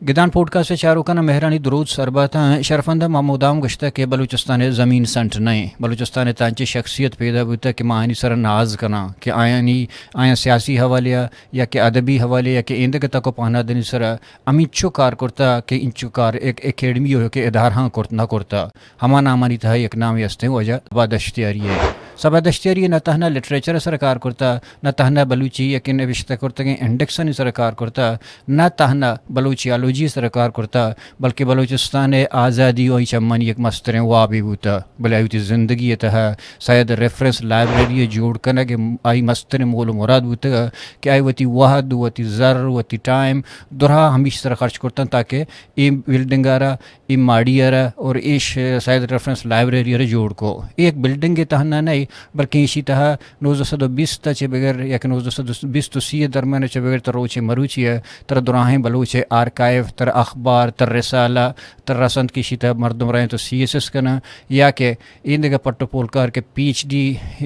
گدان پوڈکاسٹ ءِ چاروکاں مہرانی دروت سر باتاں۔ شرفندہ ما مدام گوشتہ کہ بلوچستان ءِ زمین سنٹ نہ ایں۔ بلوچستان ءِ تانچیں شخصیت پیدا بوتہ کہ ما آیانی سرا ناز کناں، کہ آیانی، آیاں سیاسی حوالے ءَ یا کہ ادبی حوالے ءَ یا کہ ایندگہ تک ءُ پہنادانی سرا ہمینچو کار کرتہ کہ انچو کار یک اکیڈمی ءُ یک ادارہاں کرت نہ کرتہ۔ ہما نامانی تہا یک نامے استیں، واجہ صبا دشتیاری ءِ۔ صبا دشتیاری ءَ نہ تہنا لٹریچر ءِ سرا کار کرتہ، نہ تہنا بلوچی ءِ یک نبشتہ کرتگیں انڈیکسانی سرا کار کرتہ، نہ تہنا بلوچیالوجی ءِ سرا کار کرتہ، بلکہ بلوچستان ءِ آزادی ءُ آئی چمانی یک مستریں وابے بوتہ۔ بلے آئی وتی زندگی ءِ تہا سید ریفرنس لائبریری ءِ جوڑ کنگ ءِ آئی مستریں مول ءُ مراد بوتگ کہ آئی وتی وہد، وتی زر، وتی ٹائم درہا ہمیش سرا خرچ کرتنت تاکہ اے بلڈنگ ءَ را، اے ماڑی ءَ را اور اے ش-، سید ریفرنس لائبریری ءَ را جوڑ کو۔ اے یک بلڈنگے تہنا نہ، بلکہ ایشی تہا نوزدہ سد ءُ بیست ءَ چہ بگر یا کہ نوزدہ سد ءُ بیست ءُ سی ءِ درمیان ءَ چہ بگر تر روچ مروچی ءَ ترا دراہیں بلوچ ءِ آرکائیو، ترا اخبار، ترا رسالہ، ترا رسنت کہ ایشی تہا مردم رئینت ءُ سی ایس ایس کناں یا کہ ایندگہ پٹ ءُ پولکار کہ پی ایچ ڈی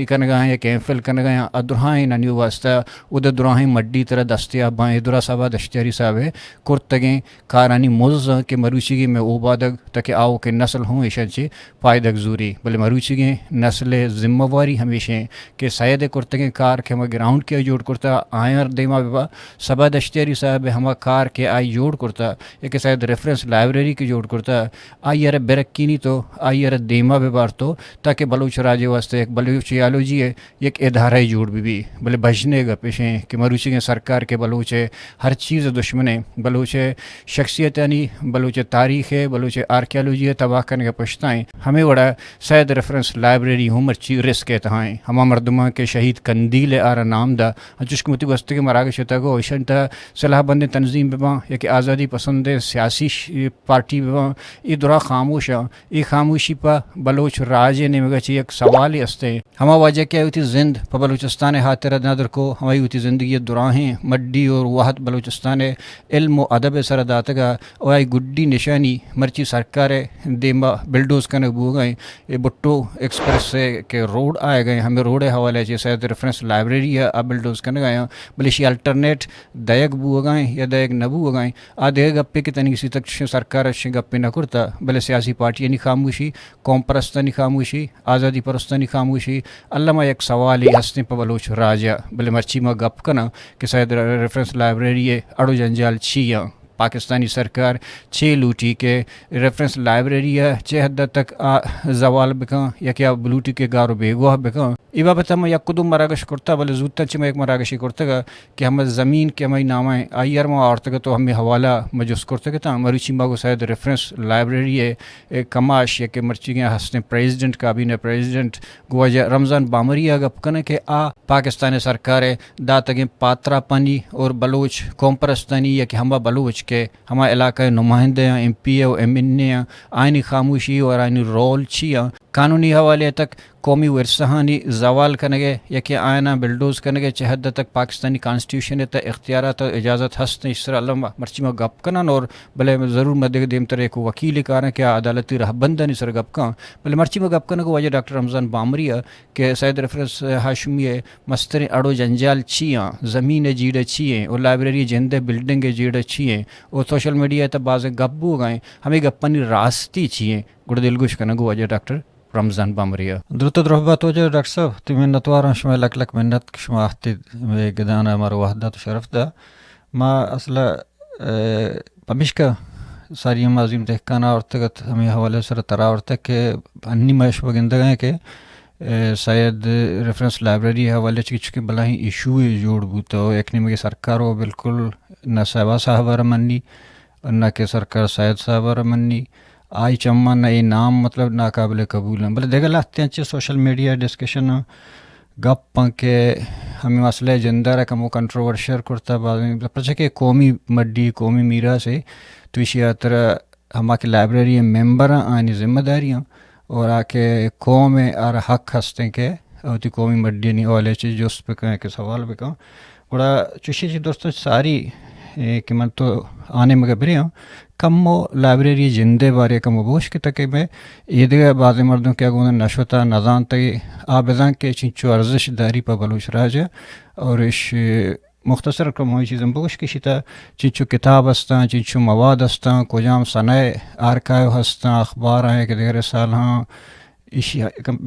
کنگا ایں یا کہ ایم فل کنگا ایں، آ دراہیں نانی واسطہ اود ءَ دراہیں مڈی ترا دستیاب باں۔ اے درا صبا دشتیاری صاحب ءِ کرتگیں کارانی مز آں کہ مروچیگیں مئے اوبادگ تاکہ آؤکیں نسل ہوں ایشاں چہ پائدگ زوری۔ بلے مروچیگیں نسل ءِ ذمہ واری ہمیش ایں کہ سید ءِ کرتگیں کار کہ ہما گراؤنڈ کہ آئی جوڑ کرتہ، آیاں دیما ببا۔ صبا دشتیاری صاحب ءِ ہما کار کہ آئی جوڑ کرتہ، یا کہ سید ریفرنس لائبریری کہ جوڑ کرتہ، آئی ءَ را برکینیت ءُ آئی ءَ را دیما ببارت ءُ تاکہ بلوچ راج ءِ واسطہ یک بلوچیالوجی ءِ یک ادارہ جوڑ بہ بی، بلے بژن ءِ گپ اش ایں کہ مروچیگیں سرکار کہ بلوچ ءِ ہر چیز ءِ دشمن ایں، بلوچ ءِ شخصیتانی، بلوچ ءِ تاریخ ءِ، بلوچ ءِ آرکیالوجی ءِ تباہ کنگ ءِ پشت ءَ ایں، ہمے وڑا سید ریفرنس لائبریری ہوں مرچی رسک ءِ تہا ایں۔ ہما مردماں کہ شہید قندیل ءَ آرا نام دا، انچوش کہ وتی گوستگیں مراگش ءِ تہا گو ایشانی تہا سلاہ بندیں تنظیم بہ باں یا کہ آزادی پسندیں سیاسی ش-، پارٹی بہ باں، اے درا خاموش آں۔ اے خاموشی پہ بلوچ راج ءِ نیمگ ءَ چہ یک سوالے است ایں۔ ہما واجہ کہ آئی وتی زند پہ بلوچستان ءِ ہاترا ندر کو، ہمائی وتی زندگی ءِ دراہیں مڈی اور وہد بلوچستان ءِ علم و ادب ءِ سرا داتگ ءُ آئی گڈی نشانی مرچی سرکار ءِ دیما بلڈوز کنگ بوگا ایں۔ اے بھٹو ایکسپریس ءِ کہ روڈ آیگ ءَ ایں، ہمے روڈ ءِ حوالہ ءَ چہ سید ریفرنس لائبریری ءَ آ بلڈوز کنگ ءَ ایں، بلے ایشی الٹرنیٹ دئیگ بوگا ایں یا دئیگ نہ بوگا ایں، آ دگہ گپے کہ تنیگہ سی تک چشیں سرکار ءَ چشیں گپے نہ کرتہ، بلے سیاسی پارٹیانی خاموشی، قوم پرستانی خاموشی، آزادی پرستانی خاموشی، الما یک سوالے ہستیں پہ بلوچ راج ءَ۔ بلے مرچی ما گپ کناں کہ سید ریفرنس لائبریری ءِ اڑ و جنجال چی آں؟ پاکستانی سرکار چے لوٹی کہ ریفرنس لائبریری ءَ چے حد تک آ زوال بکاں یا کہ آ لوٹی کہ گار و بیگواہ بکاں؟ اے بابت ءَ ما یک و دو مراگش کرتہ، بلے زوتاں چہ ما یک مراگشے کرتگ کہ ہمے زمین کہ ہمائی نام ءَ آئی ءَ را ما آورتگ ءُ ہمے حوالہ ما جست کرتگ اتاں۔ مروچی ما گوں سید ریفرنس لائبریری ءِ، ءِ کماش یا کہ مرچیگیں ہستیں پریزیڈنٹ، کابینہ پریزیڈنٹ گوں واجہ رمضان بامری ءَ گپ کنیں کہ آ پاکستان ءِ سرکار ءِ داتگیں پاتراپانی اور بلوچ قوم پرستانی یا کہ ہما بلوچ کہ ہما علاقہ ءِ نمائندہ آں، ایم پی اے و ایم این اے آں، آیانی خاموشی اور آیانی رول چی آں؟ قانونی حوالے ءَ تک قومی ورثہانی زوال کنگ ءِ یا کہ آیاناں بلڈوز کنگ ءِ چہ حد تک پاکستانی کانسٹیٹیوشن ءِ تہ اختیارات ءُ اجازت ہست ایں، ایشی سرا الم مرچی ما گپ کنان اور بلے ضرور ما دگہ دیمتر یک وکیلے کاراں کہ آ عدالتی رہبندانی سرا گپ کن، بلے مرچی ما گپ کنگ واجہ ڈاکٹر رمضان بامری ءَ کہ سید ریفرنس ہاشمی ءِ مستریں اڑ و جنجال چی آں، زمین ءِ جیڑہ چی ایں و لائبریری جند ءِ بلڈنگ ءِ جیڑہ چی ایں و سوشل میڈیا ءِ تہ بازیں گپ بوگا ایں، ہمے گپانی راستی چی ایں؟ گڑا دلگوش کنگ واجہ ڈاکٹر رمضان بامری ءَ۔ درت ءُ درہبات واجہ ڈاکٹر صاحب، تئی منتواراں، شمئے لک لک منت کہ شما اہتید مئے گدان ءَ مارا وہد دات و شرف دات۔ ما اصل ءَ، ءَ، پمیشکا ساری ہم عظیم دہقان آورتگ ات، ہمے حوالے سر ترا آورتگ کہ انی ما شما گندگ ءَ کہ، ءَ، سید ریفرنس لائبریری حوالے چہ چکے بلاہیں ایشو جوڑ بوت و یک نیمگے سرکار و بالکل نہ صبا صاحب ءَ را منی، نہ کہ سرکار سید صاحب ءَ را منی، آئی چماں نہ اے نام مطلب ناقابل قبول ایں۔ بلے دگہ لہتیں چہ سوشل میڈیا ڈسکشن گپ اں کہ ہمے مسئلہ ءَ جند ءَ را کمو کنٹروورشل کرتہ بازیں، پرچہ کہ قومی مڈی، قومی میراثے، تو ایشی ہاترا ہما کہ لائبریری ءِ ممبر آں، آیانی ذمہ داری آں، اور آ کہ قوم ءَ آرا حق ہستیں کہ وتی قومی مڈیانی حوالے چہ جست بکن کہ سوال بکن۔ گڑا چوشی چہ درستاں ساری، اے، کہ من تو آ نیمگ ءَ برے آں، کمو لائبریری جند ءِ بارے ءَ کمو بگوش کہ تاکہ مئے ایدگہ بازیں مردم کہ اگاں نہ شتہ، نہ زانتگ، آ بزان کہ چنچو ارزش داری پہ بلوچ راج ءَ اور اش مختصر کم ہوئی چیزاں بگوش کہ شیتا چنچو کتاب ہستاں، چنچو مواد ہستاں، کجام سنہ آرکائیو ہستاں، اخبار ہیں کہ دگرے سال ہاں، ایشی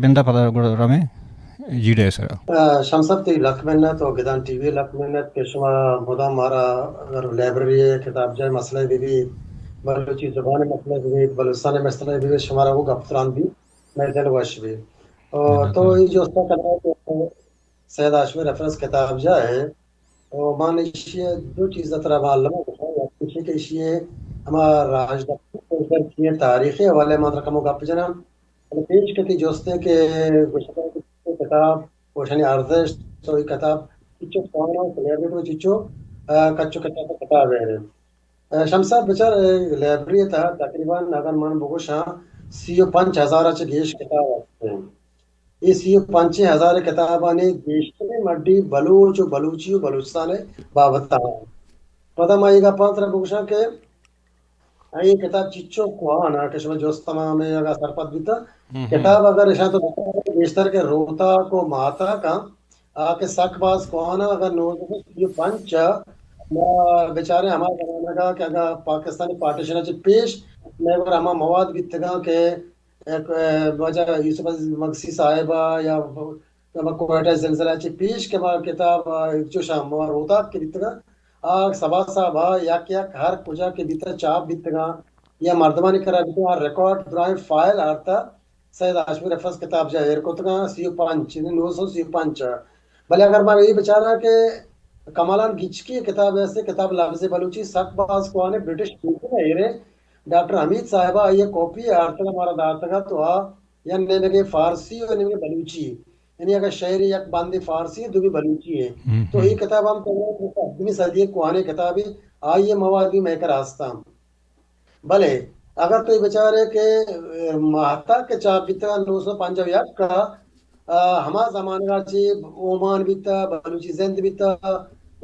بندہ پدا گڑا رمے جیڑے سرا۔ آ، شمس صاحب، تئی لک منت و گدان ٹی وی لک منت کہ شما مدام مارا اگر لائبریری کتاب جائے مسئلہ بی بی، بلوچی زبان مسئلہ بی بی، بلوچستان مسئلہ بی بی، شمارا وہ گپ تران بی، میں دل وش بی۔ او تو ای جو اس کا کرنا ہے کہ سید ہاشمی ریفرنس کتاب جا ہے، او من ایشی دو چیز ترا معلوم ہے، ایشی کہ ایشی ہما راجدپتر کی تاریخی حوالے من ترا کمو گپ جنم۔ بلے پیش کتی جستے کہ گوشتہ کہ کتاب، گوشانی ارزشت، تو ای کتاب چچو خوانا، سلیبری کو چچو، آ، کچو کتاب، کتاب ہے۔ آ، شمس صاحب بچار، آ، لائبریری تہا تقریباً اگر من بگوشاں سی و پنچ ہزار چہ گیش کتاب ہستیں۔ اے سی و پنچ ہزار کتابانی گیشتریں مڈی بلوچ و بلوچی و بلوچستان بابت۔ پدا ما اے گپاں ترا بگوشاں کہ اے کتاب چچو کوہان آں کہ شما جست تمام اگا سرپد بیتا۔ کتاب اگر اشاں تو گیشتر کہ روتاک و ماہتاک آں، آ کہ سک باز کوہان آں، اگر نوزدہ سو سی و پنچ ء ما بچاریں ہما زمانگ ء کہ اگاں پاکستانی پارٹیشن ء چہ پیش مئے گورا ہما مواد بیتگاں کہ یک، ء، واجہ یوسف عزیز مگسی صاحب ء یا ہما کوئٹہ زلزلہ ء چہ پیش کہ ما کتاب ء چوشاں ما روتاک کہ بیتگاں، آ سبا صاحب ء یک یک ہر کجا کہ بیتگ چاپ بیتگاں یا مردمانی کرا بیتگاں، آ ریکارڈ درائیں فائل آرتا سید ہاشمی رفس کتاب جا ایر کتگاں، سی و پنچ، یعنی نو سو سی و پنچ ء۔ بلے اگر ما اے بچاراں کہ کمالان گچکی ء کتاب است، کتاب لبز بلوچی سک باز کوہن ء، برٹش میوزیم ء ایریں، ڈاکٹر حمید صاحب ء آئی ء کاپی ء آرتگ ء مارا داتگ ات، تو آ یا نیمگے فارسی ء نیمگے بلوچی، یعنی اگر شعر یک بندے فارسی ء دومی بلوچی ء۔ تو اے کتاب ہم تو ہفتمی صدی ء کوہنیں کتابے، آئی ء مواد بھی مئے کرا ہستاں۔ بلے اگر تو اے بچارے کہ، ء، ماہتاک کہ چاپ بیتگ نو سو پنجاہ و یک ء، ء، ہما زمانگ ء چہ اومان بیتگ، بلوچی زند بیتگ،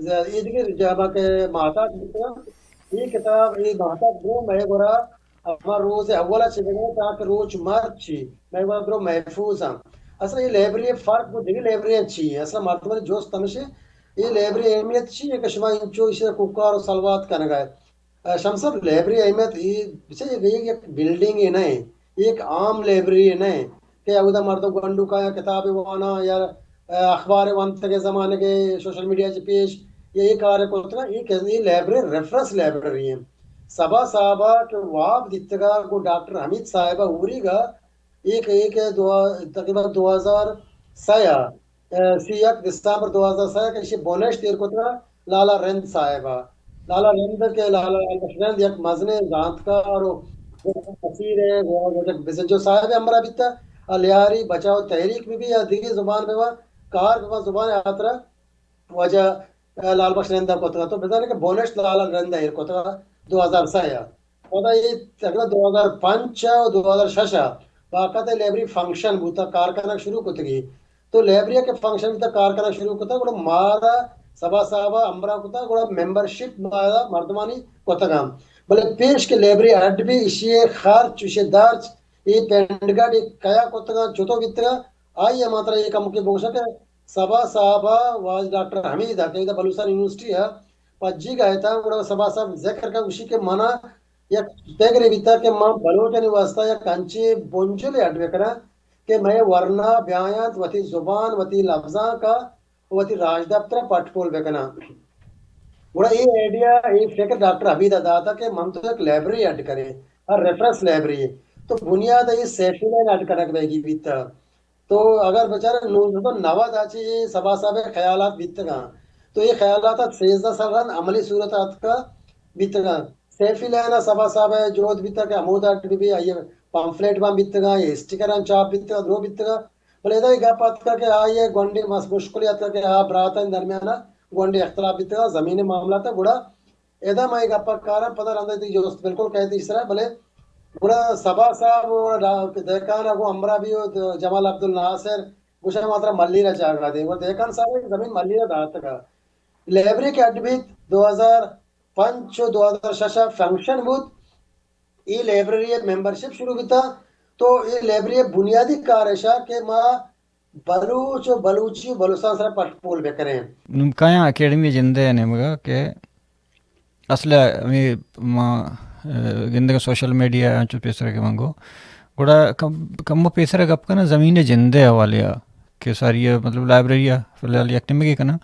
ز-، اے دگہ جاگہ کہ ماہتاک بیتگ، اے کتاب، اے ماہتاک گوں مئے گورا ہما روز اول ء چہ بگو تاکہ روچ مرچی مئے گورا درو محفوظ انت۔ اصلا اے لائبریری ء فرق گوں دگہ لائبریری چی؟ اصلا مردمانی جست ہمیش انت، اے لائبریری اہمیت چی ہے کہ شما انچو ایشی کوکار و سلوات کنگا ہے؟ ء، شمس صاحب، لائبریری اہمیت اے بچے یک، یک بلڈنگ اے نہ اے، یک عام لائبریری نہ اے کہ اودا مردم گونڈو کا یا کتاب وانا یا، ء، اخبار وانتگ زمانگ سوشل میڈیا چہ پیش یا اے کار کرتگ، اے کہ اے لائبریری ریفرنس لائبریری اے۔ سبا صاحب کہ واب دیتگا گو ڈاکٹر حمید صاحب اوریگا ایک، ایک دو، تقریباً دو ہزار سئے ء، سی یک دسمبر دو ہزار سئے ء کہ ایشی بنشت ایر کتگ لالا رند صاحب ء۔ لالا رند کہ لالا لال بخش رند یک مزنیں زانتکار و اسیر ء، بزنجو صاحب ء ہمراہ بیتگ ء، لیاری بچاؤ تحریک بہ بی یا دگہ زبان بہ بی، کار بہ بی زبان ء ہاترا واجہ، ء، لال بخش رند ء کتگ۔ تو بزانے کہ بنشت لالا رند ء ایر کتگ دو ہزار سئے ء۔ پدا اے تقریباً دو ہزار پنچ ء و دو ہزار شش ء باقاعدہ لائبریری فنکشن بوتا، کار کنگ شروع کتگی۔ تو لائبریری کہ فنکشن بوتا، کار کنگ شروع کتا، گڑا مارا سبا صاحب ء ہمراہ کتا، گڑا ممبرشپ مارا مردمانی کتگاں۔ بلے پیش کہ لائبریری اڈ بی، ایشی خرچ، ایشی درچ، اے پینڈگڈ، اے کیا کتگاں، چطور بیتگاں، آئی ء ما ترا اے کمکے بگوشاں کہ سبا صاحب ء واجہ ڈاکٹر حمید ء کہ ادا بلوچستان یونیورسٹی ء پجیگ ء اتاں، گڑا سبا صاحب ذکر کن گوشی کہ منا یک فکرے بیتگ کہ من بلوچانی واسطہ یک انچیں بنجلے اڈ بکناں کہ مئے ورنا بیاینت، وتی زبان، وتی لبزانک ء وتی راجدپتر ء پٹ پول بکناں۔ گڑا اے آئیڈیا، اے فکر ڈاکٹر حمید ء داتگ کہ من تو یک لائبریری اڈ کنیں، ہر ریفرنس لائبریری۔ تو بنیاد ء اے سیفی لین اڈ کنگ بیگی بیتگ۔ تو اگر بچارے نوزدہ سد و نود ء چہ اے سبا صاحب ء خیالات بیتگاں، تو اے خیالات ات سیزدہ سال رند عملی صورت ء اتکا بیتگاں۔ سیفی لین ء سبا صاحب ء جہد بیتگ کہ ہمودا بہ بی، آئی ء پمفلٹ باں بیتگاں، اے اسٹیکراں چاپ بیتگاں، درو بیتگاں۔ بلے ادا اے گپ اتکا کہ آئی ء گونڈیں مس-، مشکلے اتکا کہ آ براتانی درمیان ء گونڈیں اختلاف بیتگاں، زمین ء معاملات ء۔ گڑا ادا ما اے گپ ء کاراں، پدا رندا تئی جست بالکل کئیت ایشی سرا، بلے گڑا سبا صاحب و ڈا-، دہقان ء گوں ہمراہ بی و د-، جمال عبدالناصر گوشاں ما ترا ملیر ء جاگہ دیں۔ گڑا دہقان صاحب ء زمین ملیر ء داتگ ء۔ لائبریری کہ اڈ بیت دو ہزار پنچ و دو ہزار شش ء فنکشن بوت، اے لائبریری ء ممبرشپ شروع بیتا، تو اے لائبریری ء بنیادی کار ایشا کہ ما بلوچ و بلوچی و بلوچستان سرا پٹ پول بکنیں۔ نوں کایاں اکیڈمی جندے ء نیمگا کہ اصل ء ہمے ما، ء، گندگ سوشل میڈیا انچو پیسر کہ من گو، گڑا کم، کم و پیسر گپ کناں زمین جندے حوالے ء کہ ساری ء مطلب لائبریری ء فی الحال یک نیمگے کناں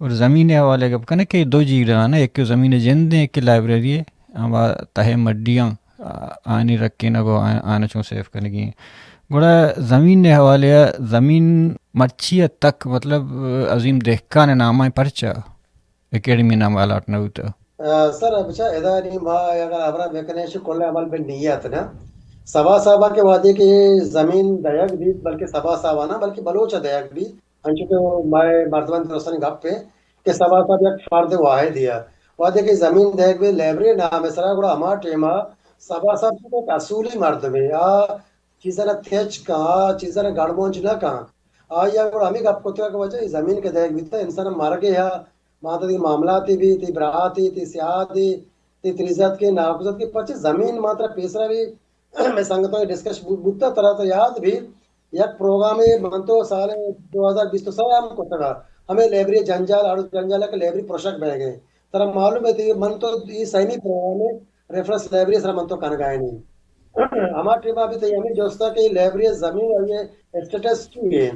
اور زمین حوالے گپ کناں کہ دو جیڑہ آنا، یک زمین جندے، یک لائبریری ء ہما تہ مڈیاں آ-، آنی رکینگ و آ-، آناں چون سیف کنگی انت۔ گڑا زمین ء حوالے ء زمین مرچی ء تک مطلب عظیم دہکان ء نام ء پرچا اکیڈمی نام الاٹ نہ بوتگ؟ آ، سر، بچا ادا نی ما اگر ہبرا بکنیں چہ کل عمل بہ نیت نا۔ سبا صاحبا کہ وہدے کہ زمین دئیگ بیت، بلکہ سبا صاحبا نا، بلکہ بلوچ ء دئیگ بیت، انچو کہ مئے مردمانی درستانی گپ ء کہ سبا صاحب یک فرد واحدے ء، وہدے کہ زمین دئیگ بہ لائبریری نام ء سرا، گڑا ہما ٹائم ء سبا صاحب چونکہ یک اصولی مردمے، آ چیزاں تچک کن، آ چیزاں گڑمونج نہ کن۔ آئی ء گڑا ہمے گپ کتگ کہ واجہ اے زمین کہ دئیگ بیتہ، انسان مرگ ء ء ماں تئی معاملاتے بیت، تئی براتے، تئی سیادے، تئی تریزتکے، ناکوزتکے، پرچہ زمین ما ترا پیسرا بھی مئے سنگتاں ڈسکش بو-، بوتہ، ترا تو یاد بیت، یک پروگرامے من تو سال دو ہزار بیست و سہ ء ہم کتگ ء، ہمے لائبریری جنجال، اڑ جنجال ء کہ لائبریری پرشگ بئیگ ء۔ ترا معلوم بیت، من تو اے سیمی پروگرام ء ریفرنس لائبریری سرا من تو کنگ ء آئیں۔ ہما ٹائم ء بھی تئی ہمے جست ء کہ لائبریری زمین ء اسٹیٹس چی ہے؟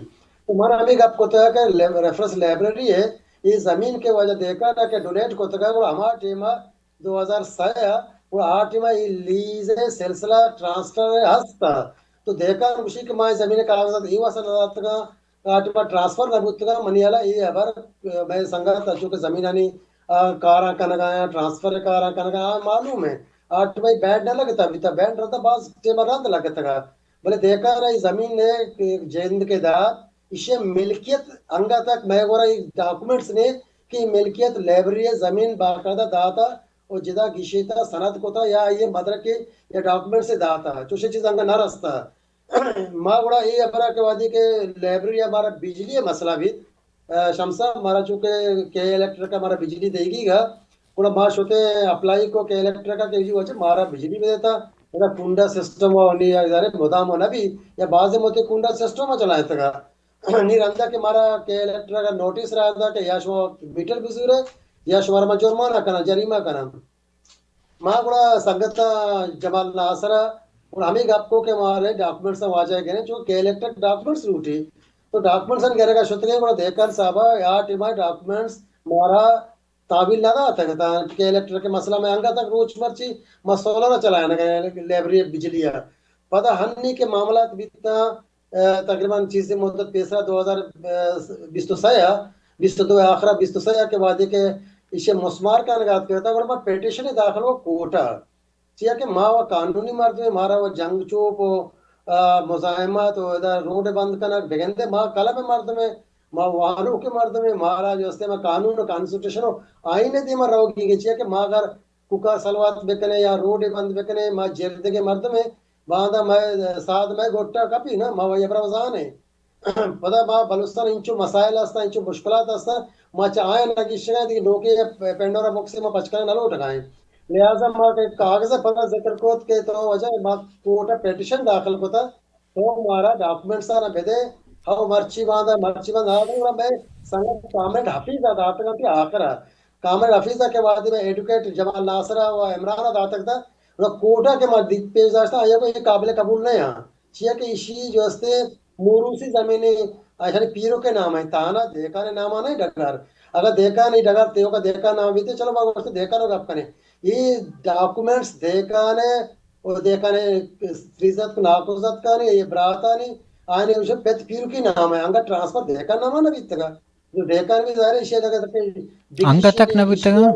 تو من ہمے گپ کتگ کہ لے-، ریفرنس لائبریری ہے، اے زمین کہ واجہ دہقان ء کہ ڈونیٹ کتگ ء، گڑا ہما ٹائم ء دو ہزار سہ ء گڑا آ ٹائم ء اے لیز ء سلسلہ ٹرانسفر ء ہست ء۔ تو دہقان گوشی کہ ما اے زمین ء کاغذات اے واسطہ نہ داتگاں، آ ٹائم ء ٹرانسفر نہ بوتگاں۔ منی ہیال ء اے ہبر، ء، مئے سنگت انچو کہ زمینانی، آ، کاراں کنگ ء آیاں، ٹرانسفر ء کاراں کنگ ء آیاں، معلوم ہے۔ آ ٹائم ء بینڈ نہ لگتا بیتا، بینڈ رندا باز ٹائم ء رند لگتگ ء۔ بلے دہقان ء اے زمین ء جند کہ دات، ایشی ء ملکیت انگت تک مئے گورا اے ڈاکومنٹس نے کہ اے ملکیت لائبریری ء زمین باقاعدہ داتا و جدا گیشیتا سند کتا یا آئی ء مدرکے یا ڈاکومنٹس داتا، چوشیں چیز انگت نہ رستا۔ ما گڑا اے ہبرا کہ وہدے کہ لائبریری ء مارا بجلی ء مسئلہ بیت، ء، شمس صاحب، مارا چونکہ کے الیکٹرک ء مارا بجلی دیگی گا، گڑا ما شتے اپلائی کو کے الیکٹرک ء کہ جی واجہ مارا بجلی بدیتا، ادا کنڈا سسٹم و نی ادارے مدام و نبی یا بعض متے کنڈا سسٹم چلائتگا۔ نی رندا کہ مارا کے الیکٹرک ء نوٹس را دا کہ یا شما میٹر بزورے یا شما را ما جرمانہ کناں، جریمہ کناں۔ ما گڑا سنگت جمال ناصر ء گڑا ہمے گپ کو کہ مارے ڈاکومنٹس واجہ گریں، چون کہ الیکٹرک ڈاکومنٹس لوٹی، تو ڈاکومنٹس گرگ ء شتگیں، گڑا دہقان صاحب ء آ ٹائم ء ڈاکومنٹس مارا تحویل نہ داتگ اتاں کہ الیکٹرک مسئلہ مئے انگت تک روچ مرچی ما سولر ء چلائینگ ء لائبریری بجلی ء۔ پدا ہنی کہ معاملات بیتاں، ء، تقریباً چیزے مدت پیسرا دو ہزار بیست و سہ ء، بیست و دو ء آخرا بیست و سہ ء کہ وہدے کہ ایشی مسمار کنگ ء اتکگ اتاں، گڑا ما پیٹیشن داخل کو کورٹ ء۔ چیا کہ ما و قانونی مردمے، مارا و جنگ چوپ و، ء، مزاحمت و ادا روڈ بند کنگ بگندے، ما کلب مردمے، ما وانوک مردمے، مارا جو استے ما قانون و کانسٹیٹیوشن و آئین دیما روگی گے، چیا کہ ما اگر کوکار سلوات بکنے یا روڈے بند بکنے، ما جیردگے مردمے، باندا مئے ساد مئے گٹا کپی نا، ما وئی ابرا زانے۔ پدا ما بلوچستان انچو مسائل ہستاں، انچو مشکلات ہستاں، ما چہ آیاں نہ گیشگاں، دیگہ نوکیں پینڈورا بکسے ما پچ کنگ نہ لوٹگائیں۔ لہذا ما کہ کاغذ پدا ذکر کت کہ تو واجہ ما کورٹ ء پیٹیشن داخل کتا، تو مارا ڈاکومنٹس آنا بدے، ہو مرچی باندا، مرچی باندا آدم گڑا مئے سنگت کامنٹ حفیظ ء داتگ انت آخر ء۔ کامنٹ حفیظ ء کہ وہدے مئے ایڈوکیٹ جمال ناصر ء و عمران ء داتگ تا، گڑا کورٹ ء کہ ما دیت پیش داشتہ، آئی ء گو اے قابل قبول نہ آں۔ چیا کہ ایشی جو استے موروثی زمینے، ایشانی پیرک ء نام ء تانا، دہکان ء نام ء نہ ڈگار۔ اگر دہکان ء ڈگار تیوکا دہکان نام بیتے، چلو ما گوشتے دہکان ء گپ کنیں۔ اے ڈاکومنٹس دہکان ء و دہکان ء تریزتک ناکوزتکانی، اے براتانی، آنے گوشے پت پیرکی نام ء، انگا ٹرانسفر دہکان نام ء نہ بیتگا۔ جو دہکان بھی ظاہر ہے، ایشی ء اگاں تک انگت تک نہ بیتگاں۔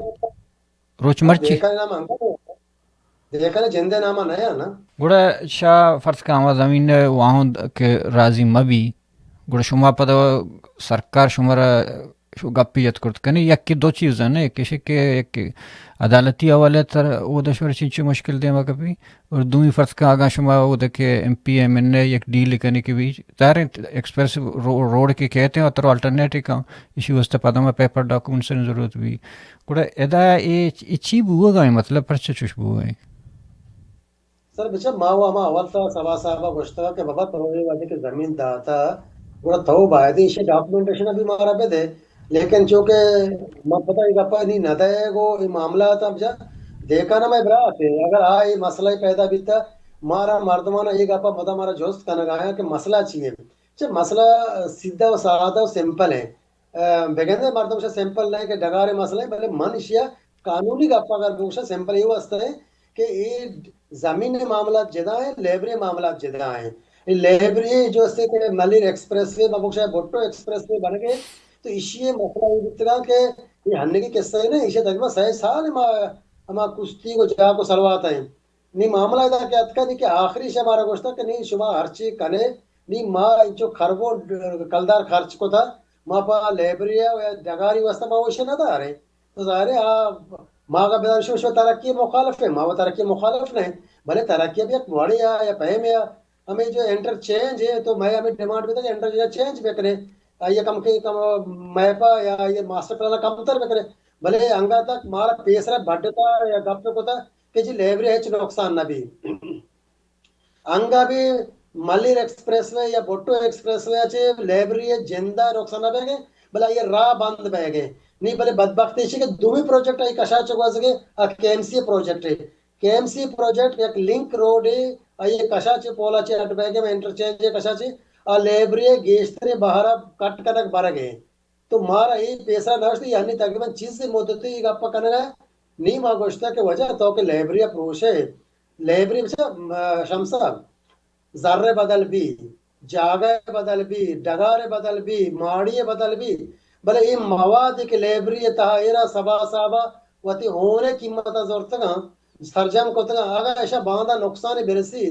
روچ مرچی۔ دہکان نام انگت، دہکان جندے نام نہ یا نا۔ گڑا شاہ فرض کن ہما زمین ء واہند کہ راضی مہ بی، گڑا شما پدا سرکار شما را شو گپی جت کرت کنی، یکی دو چیز نے، یکی شی کہ یک عدالتی حوالے تر او دشور چنچو مشکل دیما کپی، اور دومی فرض کن اگاں شما اود کہ ایم پی ایم این اے یک ڈیل کنی کہ بھی ظاہر ہے ایکسپریس رو-، روڈ کے کہتے ہیں اور آلٹرنیٹ کم، اسی واسطے پدا ما پیپر ڈاکومنٹس ضرورت بھی۔ گڑا ادا اے، اے چی بوگا ہے، مطلب پرچہ چوش بوگا ہے؟ سر بچا ما و ہما اول تا سبا صاحب گوشتا کہ بابا تو اے وجہ کہ زمین داتا گڑا تو باید ایشی ڈاکومنٹیشن بھی مارا بدے، لیکن چونکہ من پتہ اے گپا نی نہ دئے گو اے معاملات ہم جا دیکھا نا میں برات ہے، اگر آ اے مسئلہ پیدا بیتا، مارا مردمانا اے گپا مدا مارا جست کنگا ہے کہ مسئلہ چی ہے؟ چہ مسئلہ سیدھا و سادہ و سمپل ہے۔ بگندے مردم شہ سمپل نہیں کہ ڈگارے مسئلہ ہے، بلے من اشیا قانونی گپ اگر بوشا سمپل اے واسطہ ہے کہ اے زمین معاملات جدا ہیں، لیبری معاملات جدا ہیں۔ اے لیبری جو اسے کہ ملیر ایکسپریس وے، بگوشا بھٹو ایکسپریس وے بن گئے، تو اشی مسئلہ اے بیتگا کہ اے ہنگی قصہ ہے نا، اشی تقریباً سہ سال ما ہما کشتی کو جا کو سلوات ہیں۔ نی معاملہ ادا کہ اتکا نی کہ آخری شہ مارا گوشتا کہ نی شما ہرچی کنے، نی ما انچو خربو کلدار خرچ کتا، ما پا لیبری یا ڈگاری واسطہ ما وشے نہ دارے۔ تو ظاہر ہے آ ما کا بدان شو، شو ترقی مخالف ہے، ما وہ ترقی مخالف نہیں، بلے ترقی بھی ایک وڑے یا، یا پہمے یا، ہمیں جو انٹرچینج ہے تو میں ہمیں ڈیمانڈ بھی تھا کہ انٹرچینج بکنے، آئیے کم کے کم میپا یا یہ ماسٹر پلان کم تر بکنے، بلے انگا تک مارا پیسرا بڈتا یا گپ کتا کہ جی لیبری ہچ نقصان نہ بی۔ انگا بھی ملیر ایکسپریس وے یا بھٹو ایکسپریس وے چے لیبری جندا نقصان نہ بیگے، بلے یہ راہ بند بیگے۔ نی بلے بدبختی چی کہ دومی پروجیکٹ آئی کشا چ گوزگے، آ کے ایم سی پروجیکٹ ہے۔ کے ایم سی پروجیکٹ یک لنک روڈ ہے، آئی کشا چ پولا چ اڈ بیگے، انٹرچینج کشا چ، آ لیبری گیشتری بہارا کٹ کنک برگے۔ تو مارا اے پیسہ نہ اشتی، یعنی تقریباً چیز مدتی اے گپ کنگا، نی ما گوشتا کہ وجہ تو کہ لیبری پروشے، لیبری بچا، م-، شمسا، زر بدل بی، جاگہ بدل بی، ڈگار بدل بی، ماڑی بدل بی، بلے اے مواد کہ لیبری تہا ایرا سبا صاحبا وتی ہونے قیمت زورتگاں، سرجم کتگاں، اگاں اشا باندا نقصان برسی،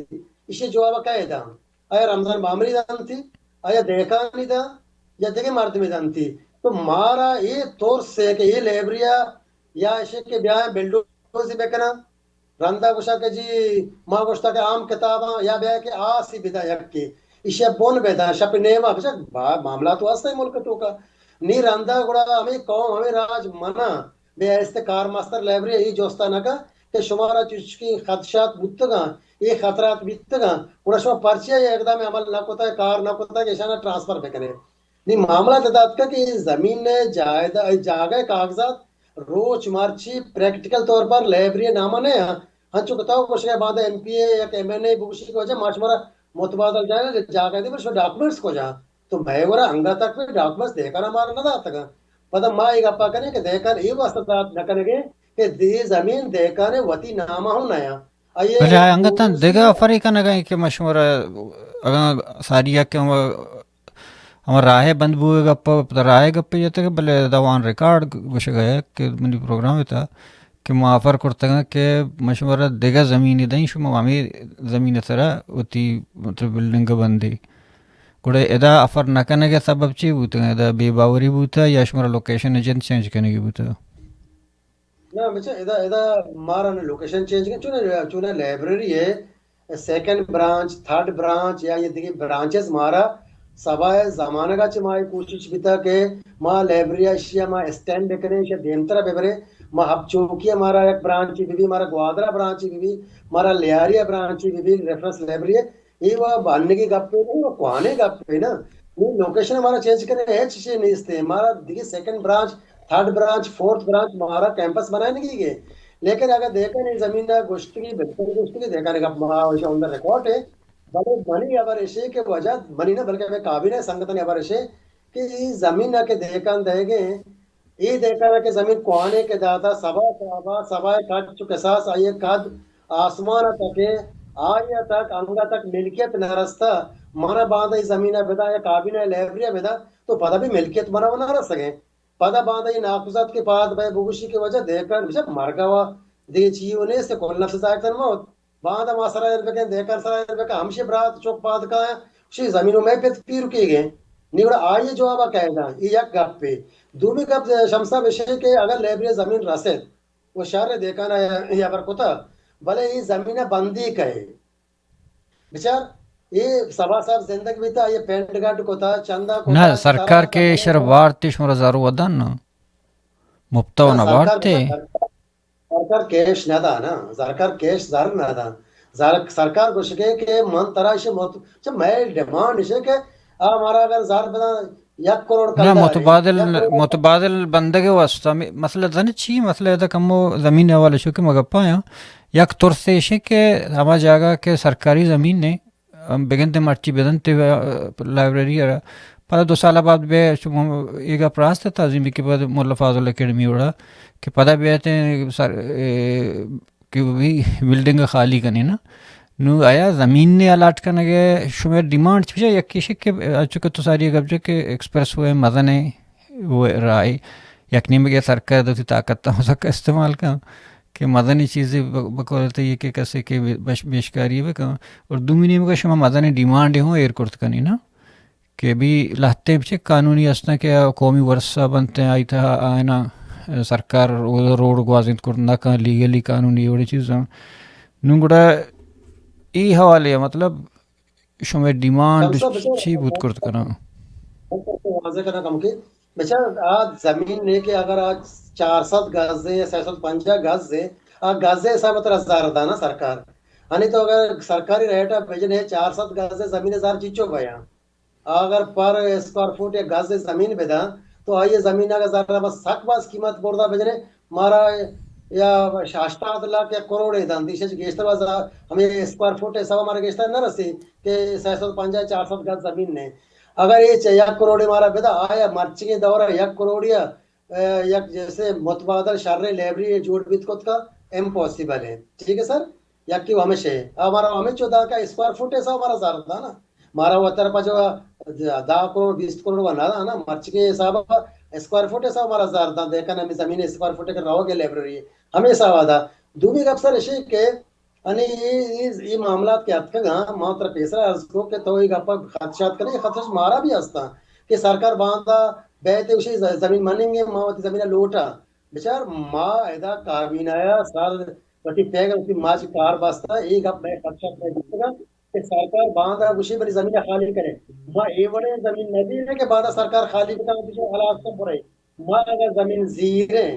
اشی جواب کئے داں؟ آیا رمضان بامری دنتی، آیا دہکانی دا، یا دگہ مردمی دنتی؟ تو مارا اے ترس ہے کہ اے لیبریا یا اشی کہ بیایں بلڈوزی بکناں، رندا گوشا کہ جی ما گوشتا کہ عام کتاباں یا بیا کہ آسی بدا یکی، اشی بن بدا شپ نیما بچا با-، معاملہ تو ہستا ملک توکا۔ نی رندا گڑا ہمیں قوم، ہمیں راج منا بے است کارمستر لیبری ای جوستا نہ کن کہ شمارا چشکی خدشات بوتگاں، اے خطرات بیتگاں، گڑا شما پرچیا اے اقدام عمل نہ کتا، کار نہ کتا کہ اشانا ٹرانسفر بکنے؟ نی معاملہ تدا اتکا کہ اے زمین ء جائیداد، اے جاگہ ء کاغذات روچ مرچی پریکٹیکل طور پر لیبری ء نامہ نہ آں۔ ہنچو کہ تو گوشگا باندا ایم پی اے یا کہ ایم این اے بگوشی کہ وجہ ما شمارا متبادل جائے جاگہ دی، پر شما ڈاکومنٹس کجا؟ تو مئے گورا انگا تک بھی ڈاکومنٹس دہکان مارا نہ داتگا۔ پدا ما اے گپا کنیں کہ دہکان اے واسطہ دات نہ کنگے کہ دی زمین دہکان وتی نامہ ہوں نہ آں۔ آئیے بلے آ انگتاں روچی دگہ آفرے کنگا کہ ما شمارا اگاں ساری کہ ہم ہما راہ ء بند بوگ ء گپ ء پدا راہ ء گپ ء جتگ، بلے ادا وان ریکارڈ گوشگ ء کہ منی پروگرام ء تھا کہ ما آفر کرتگاں کہ من شمارا دگہ زمینے دئیں، شما ہمے زمین ء سرا وتی مطلب بلڈنگ ء بندے۔ گڑا ادا آفر نہ کنگ ء سبب چی بوتگ؟ ادا بے باوری بوتگ یا شمارا لوکیشن ء جند چینج کنگی بوتگ؟ نہ بچا، ادا، ادا مارا نہ لوکیشن چینج کن، چونہ، چونہ لائبریری ہے، سیکنڈ برانچ، تھرڈ برانچ یا یہ دیگه برانچز مارا سبا ہے زمانگا چہ ما یہ کوشش بیتا کہ ما لائبریری اشیا ما ایکسٹینڈ بکنیں، اشیا دیمترا ببریں۔ ما حب چوکی مارا یک برانچی بی بی، مارا گوادرا برانچی بی بی، مارا لیاریا برانچی بی بی، ریفرنس لائبریری ہے۔ اے وا بانگی گپے نہ، وا کوہنیں گپے نہ۔ نی لوکیشن مارا چینج کرنے ہچ چیزے نیست ہے۔ مارا دیگه second branch, third branch, fourth branch مارا کیمپس بنائے نگی گے۔ لیکن اگر دہکان اے زمین نہ گوشتگی، بالکل گوشتگی، دہکان گپ ما اندر ریکارڈ ہے۔ بلے منی خبر ایشے کہ وجہ منی نہ، بلکہ ہمیں کابینہ سنگتانی خبر ایشے کہ اے زمین نہ کہ دہکان دے گئے، اے دہکان کہ زمین کوہنے کہ داتا، سبا صاحبا، سبا کد چو کساس آئیے کد آسمان تکے، آئیے تک، انگا تک ملکیت نہ رستا۔ منا باندا اے زمین بدا یا کابینہ لائبریری بدا، تو پدا بھی ملکیت منا نہ رسگے۔ پدا باندا اے ناکوزات کے پاد بے بگوشی کے وجہ دہکان بچا مرگا وا دے چی و نیست، کل نفس ذائقہ الموت۔ باندا ما سرا ار بکن، دہکان سرا ار بکن، ہمشی برات چوک پاد کایا، شی زمین و میں پت پیر کی گئے۔ نی گڑا آئیے جوابا کہے دا، اے یک گپ ہے۔ دومی گپ شمسا بشے کہ اگر لائبریری زمین رسد، و شہر دہکان یا بر کتا، بلے اے زمین بندی کہے۔ بچار، اے سبا صاحب زندگ بیتا، اے پینٹ گڈ کتا، چندہ کتا، نہ، سرکار کیش ء بارت، شمارا زر ودان نا؟ مپتا و نہ، نہ سرکار بارت؟ سرکار کیش نہ دا نا، سرکار کیش زر نہ دا۔ زر، سرکار گوشگے کہ من ترا اشی مت-، چہ مئے ڈیمانڈ اشے کہ آ مارا اگر زر بداں، یک کروڑ نہ، کلدار ایں، متبادل، یک کروڑ۔ متبادل بندگ ءِ واسطہ می-، مسئلہ زن چی؟ مسئلہ ادا کمو زمین ءِ حوالہ شو کہ مگپا آیاں۔ یک ترس ایش ایں کہ ہما جاگہ کہ سرکاری زمین ایں، ہم بگندے مرچی بدنت، آ، لائبریری ءَ را۔ پدا دو سال بعد بے شما اے گپ راست ایں، تعظیم کہ بعد ملا فاضل اکیڈمی وڑا کہ پدا بیت سر، اے، کہ وی بلڈنگ خالی کنی نا۔ نو آیا زمین نے الاٹ کنگ ءِ شمئے ڈیمانڈ چی؟ یکی ایش کہ، چونکہ تو ساری گپ جو کہ ایکسپریس وے مزن ایں، وے راہ ایں، یک نیمگے سرکار دوتی طاقت ہم سک استعمال کن کہ مزنیں چیزے ب-، بقول تئی کہ کسے کہ بش-، بیشکاری بکن، اور دومی نیمگا شما مزنیں ڈیمانڈ ہوں ایر کرت کنی نا۔ کہ بی لہتیں چہ قانونی ہستاں کہ قومی ورثہ بنت ایں، آئی تہا آیانا سرکار روڈ گوازینت کرت نہ کن، لیگلی قانونی وڑیں چیزاں۔ نوں گڑا اے حوالے ءَ مطلب شمئے ڈیمانڈ چی بوت کرت کناں؟ واضح کناں کم کہ بچار آ زمین نے کہ اگر آ چار سد گز ایں یا سئے سد پنجاہ گز ایں، آ گز ءِ حساب ءَ ترا زر دانا سرکار۔ ہنی تو اگر سرکاری ریٹ ءَ بجنے چار سد گز ءِ زمین ءِ زر چیچو بیاں۔ اگر پر اسکوائر فٹ یا گز زمین بداں تو آئی زمین اگر زر بس سک باز قیمت بردا بجنے مارا یا ہشتاد لاکھ یا کروڑے داں، دیشے گیشتر باز ہمیں اسکوائر فٹ حساب مارا گیشتر نہ رسی کہ سئے سد پنجاہ چار سد گز زمین نے۔ اگر اے چہ یک کروڑے مارا بدا، آیا مرچگیں دورا یک کروڑیا، اے، یک جیسے متبادل شریں لائبریری جوڑ بیت کت کا، امپاسبل ایں۔ ٹھیک ایں سر؟ یکی و ہمیش ایں۔ آ مارا ہمیں چو داں کہ اسکوائر فٹ حساب مارا زر دانا۔ مارا وتر پا جو دہ کروڑ، بیست کروڑ و نہ دانا۔ مرچی کے حساب اسکوائر فٹ حساب مارا زر داں۔ دیکھن ہمیں زمین اسکوائر فٹ کے روگ ءِ لائبریری۔ ہمیں حساب دا۔ دومی گپ سر ایش ایں کہ انی اے، اے، اے معاملات کہ اتکگاں، ما ترا پیسرا عرض کو کہ تو اے گپا خدشات کنے، خدشش مارا بھی ہستاں کہ سرکار باندا بیت، اشی ز-، زمین مننگے، ما وتی زمین لوٹا۔ بچار ما ادا کابینہ یا سر وتی پیگ وتی ماچ کار بستا، اے گپ میں خدشات میں دیتگا کہ سرکار باندا گوشی بلی زمین خالی کرے۔ ما اے وڑے زمین نہ دینے کہ باندا سرکار خالی بکن، وتی جو حالات کم برے۔ ما اگر زمین زیریں،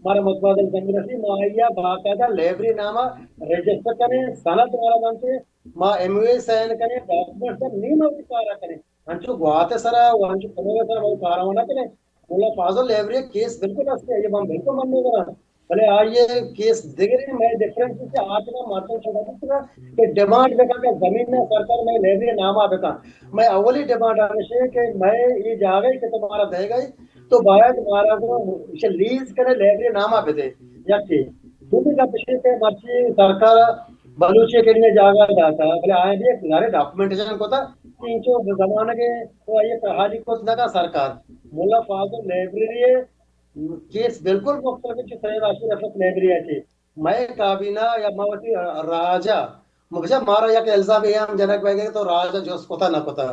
مارا متبادل زمین رسی، ما آئیا باقاعدہ لائبریری ناما رجسٹر کنیں، سند مارا بنتے، ما ایم او اے سائن کنیں، ڈاکومنٹ سب نیم وتی کارا کنیں۔ انچو گوات سرا و انچو کمو سرا وتی کارا نہ کنیں۔ مولا فاضل لائبریری کیس بالکل ہستے، یہ ہم بالکل من نہیں کرا۔ بلے آئیے کیس دگرے، میں ڈفرنس سے آج کا مردم چھوڑا کہ ڈیمانڈ بکا کہ زمین نہ سرکار میں لائبریری ناما بکا۔ میں اولی ڈیمانڈ ہمیش ایں کہ میں یہ جاگہ کہ تمہارا دے گئی تو باید مارا کو اسے لیز کرے، لائبریری ناما بدے۔ یکی دومی گپ ایش کہ مرچی سرکار بلوچی اکیڈمی جاگہ داتا، بلے آیا بھی ایک سارے ڈاکومنٹیشن کو تھا، تین چو زمانے کے تو آئیے حالی کو نہ کا سرکار۔ مولا فاضل لائبریری کیس بالکل مختلف ایں چہ سید آصف لائبریری ایں۔ مئے کابینہ یا ما وتی راجا، مجھے مارا یک الزام اے ہم جنگ بہ گئے تو راجا جست کتا نہ کتا۔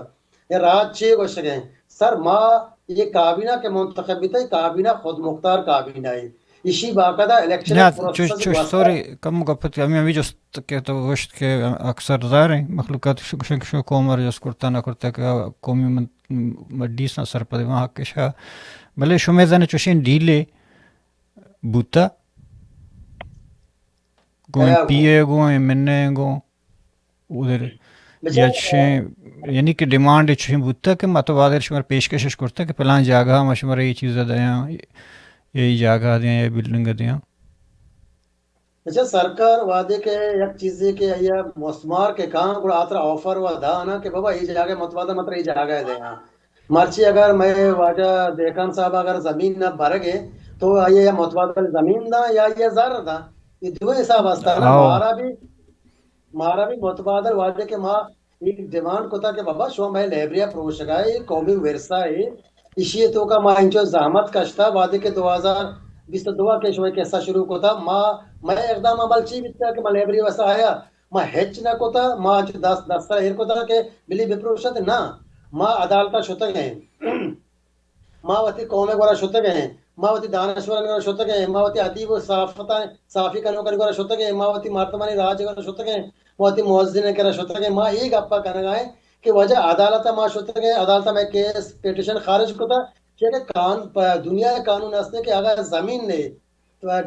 یا راج چے گوشگے؟ سر، ما یہ کابینہ کہ منتخب بیتا، یہ کابینہ خود مختار کابینہ ایں۔ ایشی باقاعدہ الیکشن نہ، پروسیس چوش، چوش، واسطہ سوری، کم گپت، ہمیں، ہمیں جست کہ تو گوشت کہ اکثر ظاہر ایں، مخلوقات شو، شو، شو قوم ءَ جست کرتا نہ کرتا کہ قومی من-، مجلس ءَ سرپد وہاں حق شاہ۔ بلے شمے زن چوشیں ڈیلے بوتا؟ گوں ایم پی اے گوں، ایم این اے گوں، ادھر یا چشیں، یعنی کہ ڈیمانڈ چشیں بوتا کہ متبادل شمار پیشکشش کرتا کہ پلان جاگہ ما شمار یہ چیز دیاں، یہ جاگہ دیاں، یہ بلڈنگ دیاں؟ اچھا، سرکار وعدے کہ یک چیزے کہ آیا مسمار کہ کان گڑا آترا آفر و دا نا کہ بابا یہ جاگہ متبادل متر یہ جاگہ دیاں۔ مرچی اگر میں واجہ دیکان صاحب اگر زمین نہ برگے تو آئی یا متبادل زمین دا یا یہ زر دا، یہ دو حساب ہستا نا۔ ہاں۔ مارا بھی، مارا بھی متبادل وعدے کہ ما ایک ڈیمانڈ کتا کہ بابا شما میں لائبریری پروشگا ہے، یہ قومی ورثہ ہے، اشی توکا ما انچو زحمت کشتا، وعدے کہ دو ہزار بیست دو کے شما قصہ شروع کتا، ما، میں اقدام عمل چی بیتا کہ ما لائبریری واسطہ آیا، ما ہچ نہ کتا، ما انچو دست، دست سر ایر کتا کہ بلی بپروشت، نہ، ما عدالتا شتگ ہیں۔ ما وتی قوم گورا شتگ ہیں، ما وتی دانشوران گورا شتگ ہیں، ما وتی ادیب و صحافتا، صحافی کنوکان گورا شتگ ہیں، ما وتی مردمانی راج گورا شتگ ہیں، ما وتی موزن کرا شتگ ہیں۔ ما یہ گپا کنگا ہیں کہ واجہ عدالت ما شتگ ہیں، عدالت میں کیس پٹیشن خارج کتا کہ اگر قان-، پ-، دنیا قانون ہستے کہ اگر زمین نے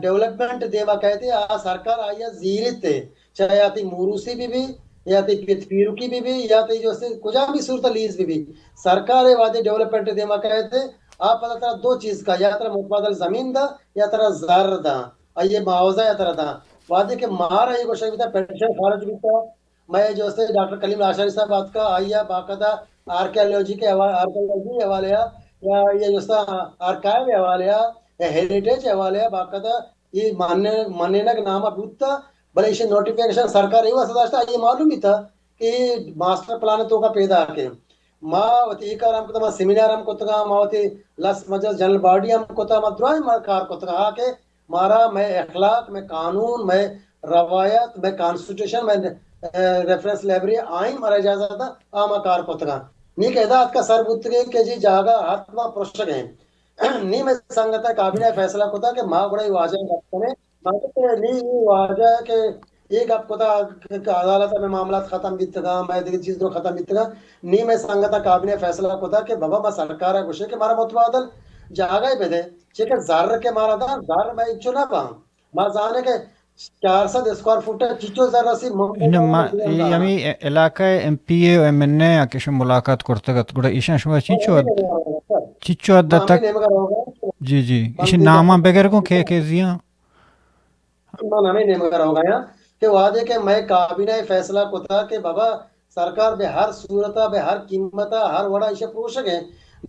ڈیولپمنٹ دیما کئیت، آ سرکار آئی ء زیرت، چاہے آتی موروثی بہ بی، یا تئی پت پیرکی بہ بی، یا تئی جو استے کجام بھی صورت لیز بہ بی، سرکار ءِ وہدے ڈیولپمنٹ ءِ دیما کئیت، آ پدا ترا دو چیز کا، یا ترا متبادل زمین دا، یا ترا زر دا، آئی ءِ معاوضہ یا ترا دا۔ وہدے کہ مارا اے گوشگ بیتا، پٹیشن خارج بیتا، مئے جو استے ڈاکٹر کلیم لاشاری صاحب آتکا، آئی ءَ باقاعدہ آرکیالوجی کے حوا-، آرکیالوجی حوالے ءَ یا یہ جو استا آرکائیو حوالے ءَ یا ہیریٹیج حوالے ءَ باقاعدہ اے ماننے-، منینگ نامہ بوتا، بلے ایشی نوٹیفیکیشن سرکار اے واسطہ داشتا، آئی معلوم بیتا کہ اے ماسٹر پلان توکا پیداک ایں۔ ما وتی اے کار ہم کتا، ما سیمینار ہم کتگا، ما وتی لس مجلس جنرل باڈی ہم کتا، ما درائیں ما کار کتگا، ہا کہ مارا مئے اخلاق، مئے قانون، مئے روایت، مئے کانسٹیٹیوشن، مئے، اے، ریفرنس لائبریری آئین مارا اجازت دا، آ ما کار کتگا۔ نی کہ ادا اتکا سر بوتگے کہ جی جاگہ حتما پرشگ ایں۔ نی مئے سنگت ءَ کابینہ ءَ فیصلہ کتا کہ ما گڑا اے واجہ ءَ گپ کنیں۔ ما گوشت کہ نی اے واجہ کہ اے گپ کتا کہ عدالت ءَ مئے معاملات ختم بیتگاں، مئے دگہ چیز درو ختم بیتگاں۔ نی مئے سنگت ءَ کابینہ ءَ فیصلہ کتا کہ بابا ما سرکار ءَ گوشیں کہ مارا متبادل جاگہ بدے، چہ کہ زر کہ مارا داں، زر مئے انچو نہ باں۔ ما زانیں کہ چار سد اسکوائر فٹ ءَ چچو زر رسی ممکن اناں۔ ما اے ہمیں علاقہ ءِ ایم پی اے و ایم این اے آ کہ شما ملاقات کرتگ ات، گڑا ایشاں شما چنچو حد، چنچو حد تک؟ جی، جی۔ ایشی ناماں بگر گوں کہ، کہ زیاں؟ من ہمیں نیمگا روگا آں کہ وہدے کہ مئے کابینہ ءَ فیصلہ کتا کہ بابا سرکار بہ ہر صورت ءَ، بہ ہر قیمت ءَ، ہر وڑا ایشی پروشگ ایں۔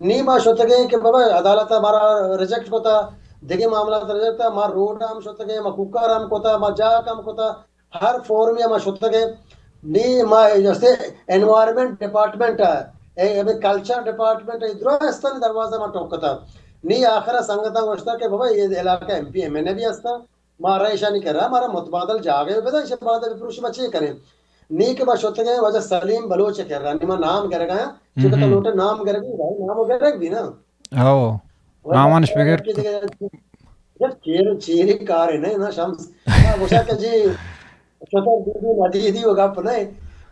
نی ما شتگیں کہ بابا عدالت ءَ مارا ریجیکٹ کتا، دگہ معاملات ریجیکٹ کتا، ما روڈ ہم شتگیں، ما کوکار ہم کتا، ما جاک ہم کتا، ہر فورم ءَ ما شتگیں۔ نی ما جستے انوائرمنٹ ڈپارٹمنٹ ءَ، اے، اے کلچر ڈپارٹمنٹ ءَ، اے درستانی دروازہ ما ٹوکتا۔ نی آخر ءَ سنگتاں گوشتا کہ بابا اے علاقہ ایم پی ایم این اے بھی ہستا، ما رئے ایشانی کرا، مارا متبادل جاگہ بدہ، ایشی بعد بپروش، ما چے کریں؟ نی کہ ما شتگیں واجہ سلیم بلوچ ءِ کرا، نی ما نام گرگا آں، چونکہ تو لوٹے نام گرگ بھی، بھائی، نام گرگ بھی نا۔ ہو، واجہ نامانش بگر۔ یار چیر، چیری کار ہے نا، نا شمس۔ ما گوشا کہ جی، شتر دیدی، ندیدی و گپ نہ۔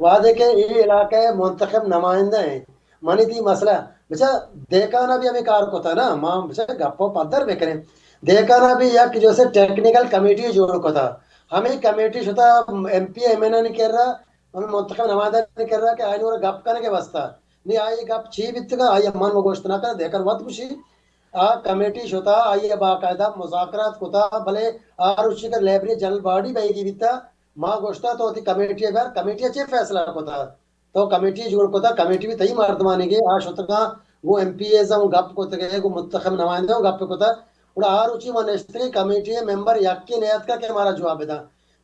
وہدے کہ اے علاقہ ءِ منتخب نمائندہ ایں، منی تئی مسئلہ، بچا دہکانا بھی ہمیں کار کتا نا، ما بچا گپ و پدر بکنیں۔ دہکانا بھی یک جو سے ٹیکنیکل کمیٹی جوڑ کتا۔ ہمیں کمیٹی شتا ایم پی ایم این اے نی کرا، ہمیں منتخب نمائندہ نی کرا کہ آئی نور گپ کنگے واسطہ۔ نی آئی گپ چی بیتگا، آئی من و گوشت نہ کنا، دہکان وت گوشی۔ آ کمیٹی شتا، آئی باقاعدہ مذاکرات کتا، بلے آ روچی کہ لائبریری جنرل باڈی بئیگی بیتا، ما گوشتا تو وتی کمیٹی بر، کمیٹی چے فیصلہ کتا؟ تو کمیٹی جوڑ کتا، کمیٹی بھی تئی مردمانی گے، آ شتگاں، گوں ایم پی ایز ہم گپ کتگے، گوں منتخب نمائندہ ہم گپ کتا۔ گڑا آ روچی ما نشتگیں کمیٹی ممبر یکے نیاتکا کہ مارا جواب بدا۔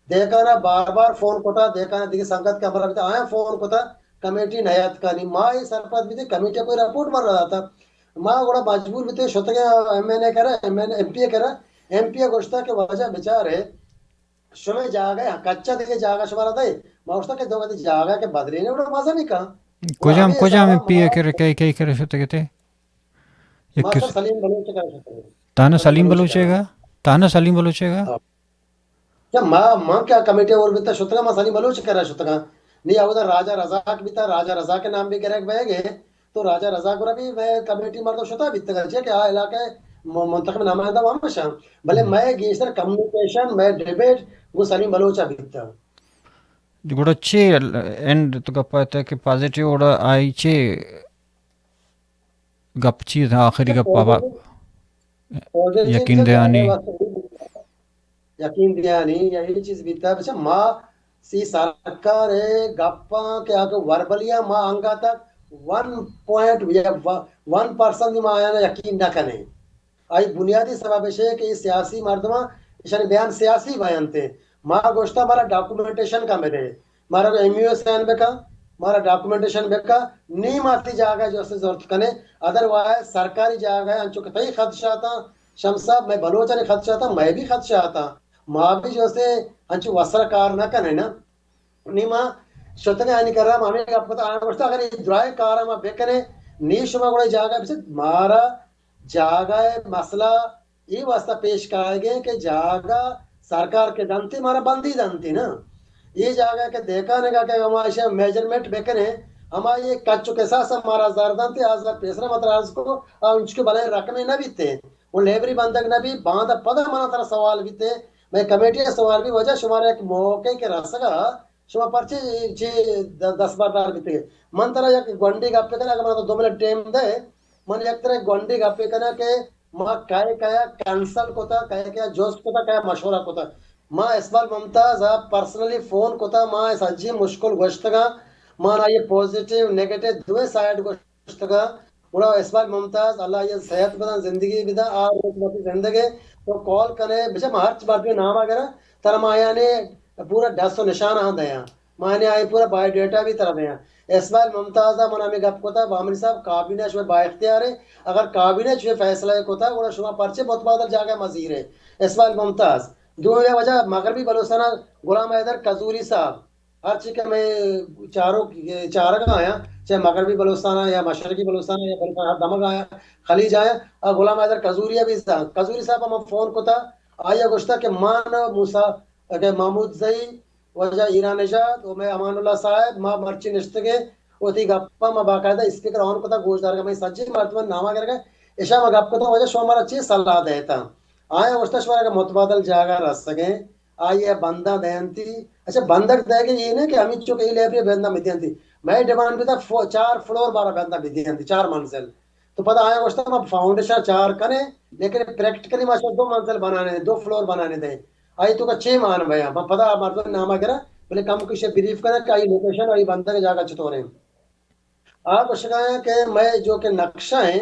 دہکانا بار بار فون کتا، دہکانا دیگہ سنگت کہ ہمراہ بیتا، آیاں فون کتا، کمیٹی نیاتکا۔ نی ما اے سرپد بیتے، کمیٹی کوئی رپورٹ مارا داتا۔ ما گڑا مجبور بیتے، شتگیں ایم این اے کرا، ایم این اے، ایم پی اے کرا، ایم پی اے گوشتا کہ واجہ بچارے، شمئے جاگہ ءَ کچا دگہ جاگہ شمارا دئے۔ ما گوشتا کہ دو گتی جاگہ کہ بدلینی، گڑا مزنی کن۔ کجام، کجام ایم پی اے کرے، کئی، کئی کرے شتگتے؟ یک ماسٹر سلیم بلوچ کرا شتگے۔ تانا سلیم بلوچ گا؟ تانا سلیم بلوچ گا؟ ہاں۔ چا ما، ما کیا کمیٹی اور بیتا شتگا، ما سلیم بلوچ کرا شتگا۔ نی اودا راجہ رزاق بیتا، راجہ رزاق نام بھی گرگ بہ گئے۔ تو راجہ رزاق گورا بھی مئے کمیٹی مردم شتا بیتگا، چیا کہ آ علاقہ ءِ م-، منتخب نمائندہ و ہمشاں، بلے مئے گیشتر کمیونیکیشن، مئے ڈیبیٹ گوں سلیم بلوچ ءَ بیتگ۔ گڑا چے اینڈ تو گپ ءَ کہ پازیٹیو، گڑا آئی چے گپ چیز آخری گپ ءَ پازیٹیو، پازیٹیو یقین دیانی۔ یقین دیانی یا اے چیز بیتا، بچا ما سی سرکار ءِ گپاں کہ اگہ وربلی ءَ ما انگا تک ون پوائنٹ یا ون پرسنٹ ما آیانا یقین نہ کنیں۔ آئی بنیادی سبب اش کہ اے سیاسی مردماں اشانی بیان سیاسی بیان تے۔ ما گوشتا مارا ڈاکومنٹیشن کم بدے۔ مارا ایم یو اے سائن بکا، مارا ڈاکومنٹیشن بکا، نی ما تی جاگہ جو است زرت کنے، ادروائز سرکاری جاگہ انچو کہ تئی خدشاتاں، شمس صاحب، مئے بلوچانی خدشاتاں، مئے بھی خدشاتاں، ما بھی جو است انچو وسرا کار نہ کنے نا۔ نی ما شتگے آنی کرا ما ہمیں گپ کتا، آیاں گوشتا اگر اے درائیں کارا ما بکنے، نی شما گڑا جاگہ بچت، مارا جاگہ مسئلہ اے واسطہ پیش کائیگیں کہ جاگہ سرکار کہ دنتی مارا بندی دنتی نا۔ اے جاگہ کہ دہکانگا کہ ہما ایشی میجرمنٹ بکنے، ہما اے کچ و کساس مارا زر دنتی، آ زر پیسرا مترا عرض کو، آ انچکہ بلائیں رقمے نہ بیتے۔ و لیبری بندگ نہ بی، باندا پدا منا ترا سوال بیتے، مئے کمیٹی سوال بی، واجہ شمارا یک موقع کہ رسگا، شما پرچے چے د-، دست بردار بیتے؟ من ترا یک گونڈی گپے کناں، اگر من تو دو منٹ ٹائم دے، من یک ترا گونڈی گپے کناں کہ ما کئے کئے کنسل کتا، کئے کئے جست کتا، کئے مشورہ کتا۔ ما اسبال ممتاز ءَ پرسنلی فون کتا، ما سجی مشکل گوشتگاں، ما آئی پازیٹیو نیگیٹو دوئیں سائیڈ گوشتگاں۔ گڑا اسبال ممتاز، اللہ آئی صحت بدن، زندگی بدن، آ روچ وتی زندگی تو کال کنے، بچہ ما ہرچ مردمے نام ءَ گراں، ترا ما آیانے پورا ڈس و نشان آں دیاں۔ ما آیانے آئی پورا بایو ڈیٹا بھی ترا دیاں۔ اسبال ممتاز ءَ من ہمیں گپ کتا، بامری صاحب، کابینہ شما با اختیار ہے، اگر کابینہ شما فیصلہ کتا، گڑا شما پرچے متبادل جاگہ مزیر ہے؟ اسبال ممتاز۔ دومی وجہ مغربی بلوچستان ءَ غلام حیدر کزوری صاحب، ہرچی کہ میں چارو، چارگ آیاں، چاہے مغربی بلوچستان ءَ یا مشرقی بلوچستان ءَ یا بلوچستان ہر دمگ آیاں، خلیج آیاں، آ غلام حیدر کزوری ءَ بھی زانت۔ کزوری صاحب ءَ من فون کتا، آئی ءَ گوشتا کہ من موسیٰ، کہ محمود زئی، واجہ ایران نژاد و میں امان اللہ صاحب، ما مرچی نشتگیں، وتی گپاں ما باقاعدہ اسپیکر آن کتا، گوش دارگا، میں سجی مردمان ناما گرگا، اشاں ما گپ کتا، واجہ شما مارا چی صلاح دیتا؟ آیا گوشتا شمارا کہ متبادل جاگہ رسگیں، آئی ءَ بنداں دینتی۔ اچھا، بندگ دئیگ اے نہ کہ ہمینچو کہ اے لائبریری بنداں بدینتی۔ مئے ڈیمانڈ بیتا فو-، چار فلور مارا بنداں بدینتی، چار منزل۔ تو پدا آیا گوشتا ما فاؤنڈیشن چار کنے، لیکن پریکٹیکلی ما شاید دو منزل بنانے، دو فلور بنانے دیں۔ آئی تو کا چے مان بیا؟ ما پدا مردم نامہ گرا، بلے کم کشے بریف کرا کہ آئی لوکیشن، آئی بندگ جاگہ چطور ہیں۔ آ گوشگا ہیں کہ مئے جو کہ نقشہ ہیں،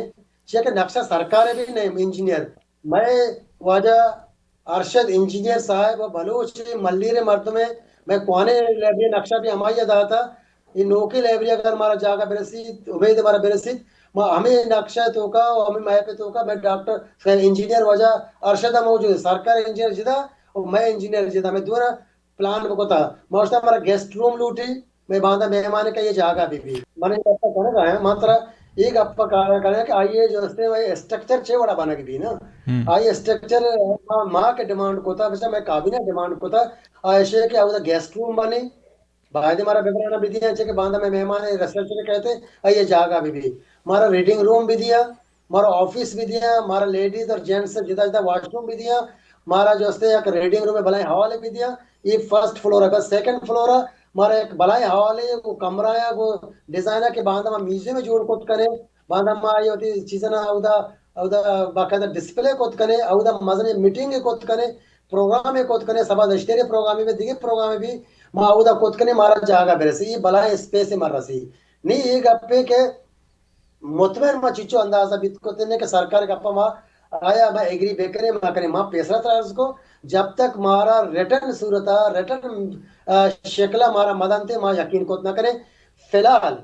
چیا کہ نقشہ سرکار بھی نہیں، انجینئر۔ مئے واجہ ارشد انجینئر صاحب و بلوچ ملیر مردم ہے، مئے کوانے لائبریری نقشہ بھی ہمائی داتا۔ یہ نوکی لائبریری اگر ہمارا جاگہ برسیت، امید ہمارا برسیت، ما ہمیں نقشہ توکا و ہمیں میپ توکا، میں ڈاکٹر انجینئر واجہ ارشد موجود ہے، سرکار انجینئر جدا و میں انجینئر جدا، میں دونوں پلان بکتا۔ ما گوشتا ہمارا گیسٹ روم لوٹی، میں باندا مہمان کا یہ جاگہ بھی بھی۔ من یہ گپا کنگا ہیں، من ترا یہ گپا کارا کرے کہ آئیے جو استے وہ اسٹرکچر چے وڑا بنگ بھی نا۔ ہم۔ آئی اسٹرکچر ما، ما کے ڈیمانڈ کوتا، بچا میں کابینہ ڈیمانڈ کوتا، آئیشے کہ اودا گیسٹ روم بنی، باید مارا ببرانا بھی دیا، چے کہ باندا میں مہمان ریسپشن کہتے، آئیے جاگہ بھی بھی۔ مارا ریڈنگ روم بھی دیا، مارا آفس بھی دیا، مارا لیڈیز اور جینٹس جدا جدا واش روم بھی دیا، مارا جو استے یک ریڈنگ روم بلائیں ہال بھی دیا۔ یہ فرسٹ فلور ہے، بس سیکنڈ فلور ہے، مارا یک بلائیں ہال ہے، وہ کمرہ ہے، وہ ڈیزائن ہے کہ باندا ما میوزیم جوڑ کت کنے، باندا ما یہ ہوتی چیزاں نا اودا، اودا باقاعدہ ڈسپلے کت کنے، اودا مزنیں میٹنگ کت کنے، پروگرام کت کنے، سبا دشتری پروگرام بھی، دیگه پروگرام بھی ما اودا کت کنے، مارا جاگہ برسی، یہ بلائیں اسپیس مر رسی۔ نی یہ گپے کہ مطمئن ما چچو اندازہ بیت کتنے کہ سرکار گپا ما آیا ما ایگری بکنیں، ما کنیں، ما پیسرا ترا عرض کو، جب تک مارا ریٹن صورتا، ریٹن، آ، شکلا مارا مدنتے، ما یقین کت نہ کنیں۔ فی الحال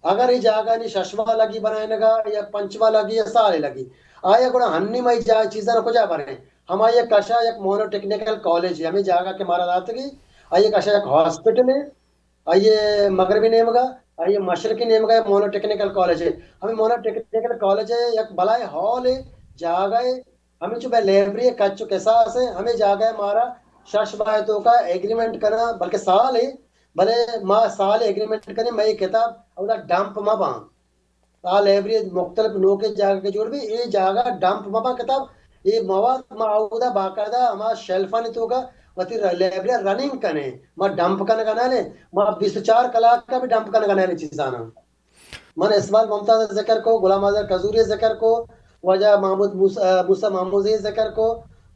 اگر یہ جاگہ نی شش ماہ لگی بنائینگا یا پنچ ماہ لگی یا سالے لگی، آیا گڑا ہنی ما یہ جا-، چیزاں کجا بریں؟ ہما یہ کشا یک مونو ٹیکنیکل کالج ہے، ہمیں جاگہ کہ مارا داتگی، آئیے کشا یک ہاسپٹل ہے، آئیے مغربی نیمگا، آئیے مشرقی نیمگا مونو ٹیکنیکل کالج ہے۔ ہمیں مونو ٹیکنیکل کالج ہے، یک بلائے ہال ہے، جاگہ ہے، ہمیں چو بے لائبریری کچ و کساس ہے، ہمیں جاگہ ہے مارا شش ماہ توکا ایگریمنٹ کرنا، بلکہ سال ہے، بلے ما سال ایگریمنٹ کریں، میں یہ کتاب اودا ڈمپ ما باں۔ آ لائبریری مختلف نوکیں جاگہ کہ جوڑ بی، اے جاگہ ڈمپ مہ باں کتاب، اے مواد ما اودا باقاعدہ ہما شیلفانی توکا وتی ر-، لائبریری رننگ کنے، ما ڈمپ کنگا نہ لیں، ما بیست و چار کلاک کا بھی ڈمپ کنگا نہ لیں چیزانا۔ من اسماعیل ممتاز ذکر کو، غلام حیدر کزوری ذکر کو، واجہ محمود موس-، آ، موسیٰ محمودی ذکر کو،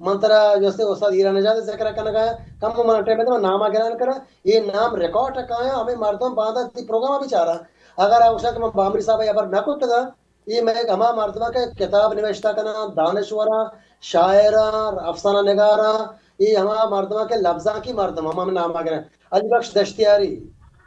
من ترا جستے استاد ایران نژاد ذکر کنگا، کم من ٹائم تو ناما گران کرا، یہ نام ریکارڈ کایا، ہمیں مردم باندا تی پروگرام بیچارا۔ اگر آ گوشاں کہ من بامری صاحب ء ہبر نہ کتگاں، اے مئے ہما مردماں کہ کتاب نوشتہ کناں، دانشوراں، شاعراں، افسانہ نگاراں، اے ہما مردماں کہ لبزانکی مردم، ہما من نام گراں۔ علی بخش دشتیاری،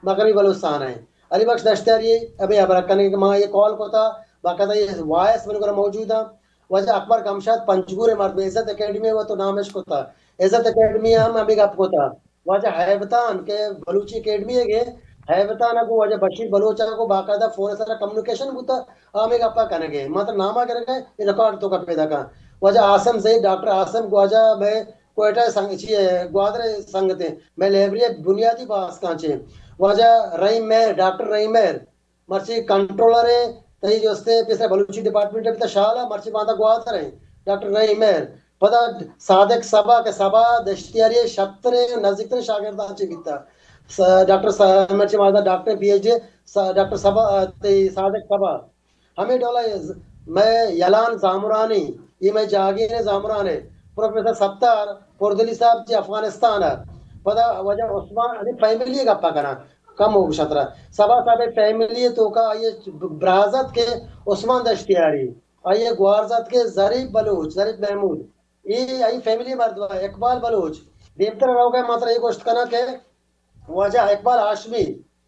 مغربی بلوچستان ء۔ علی بخش دشتیاری ابھی ہبر کنگ کہ ما یہ کال کتا، باقاعدہ یہ وائس من گورا موجود ہیں۔ واجہ اکبر کمشاد پنجگور ء مردم، عزت اکیڈمی ء تو نامش کتا، عزت اکیڈمی ء ہم ہمیں گپ کتا۔ واجہ ہیبتان کہ بلوچی اکیڈمی ء گے، ہیبتان ء گوں واجہ بشیر بلوچ ء گوں باقاعدہ فون ء سرا کمیونیکیشن بوتا، آ ہمے گپا کنگ ء۔ ما ترا ناما گرگ ء، اے ریکارڈ توکا پیداک آں۔ واجہ عاصم زئی، ڈاکٹر عاصم، واجہ مئے کوئٹہ سنگ-، چی ء، گوادر ء سنگت ء، مئے لائبریری ء بنیادی باسکاں چہ۔ واجہ رحیم مہر، ڈاکٹر رحیم مہر، مرچی کنٹرولر ء، تئی جو استے پیسر بلوچی ڈپارٹمنٹ ء بیتا شال ء، مرچی باندا گوادر ء، ڈاکٹر رحیم مہر۔ پدا صادق صبا کہ صبا دشتیاری ء شتریں نزیکتریں شاگرداں چہ بیتا۔ س-، ڈاکٹر س-، مرچی مادا ڈاکٹر پی ایچ ڈی س-، ڈاکٹر صبا، آ، تئی صادق صبا۔ ہمے ڈولا ز-، مئے یلان زامرانی، اے مئے جاگیر زامران ہے۔ پروفیسر ستار پردلی صاحب چہ افغانستان ہے۔ پدا واجہ عثمان علی فیملی گپا کنا، کم ہو گشترا۔ صبا صاحب فیملی توکا آئیے برازت کے عثمان دشتیاری، آئیے گوارزت کے ظریف بلوچ، ظریف محمود۔ اے آئی فیملی مردم ہے، اقبال بلوچ۔ دیمتر روگا ماترا اے گوشت کنا کہ واجہ اقبال ہاشمی،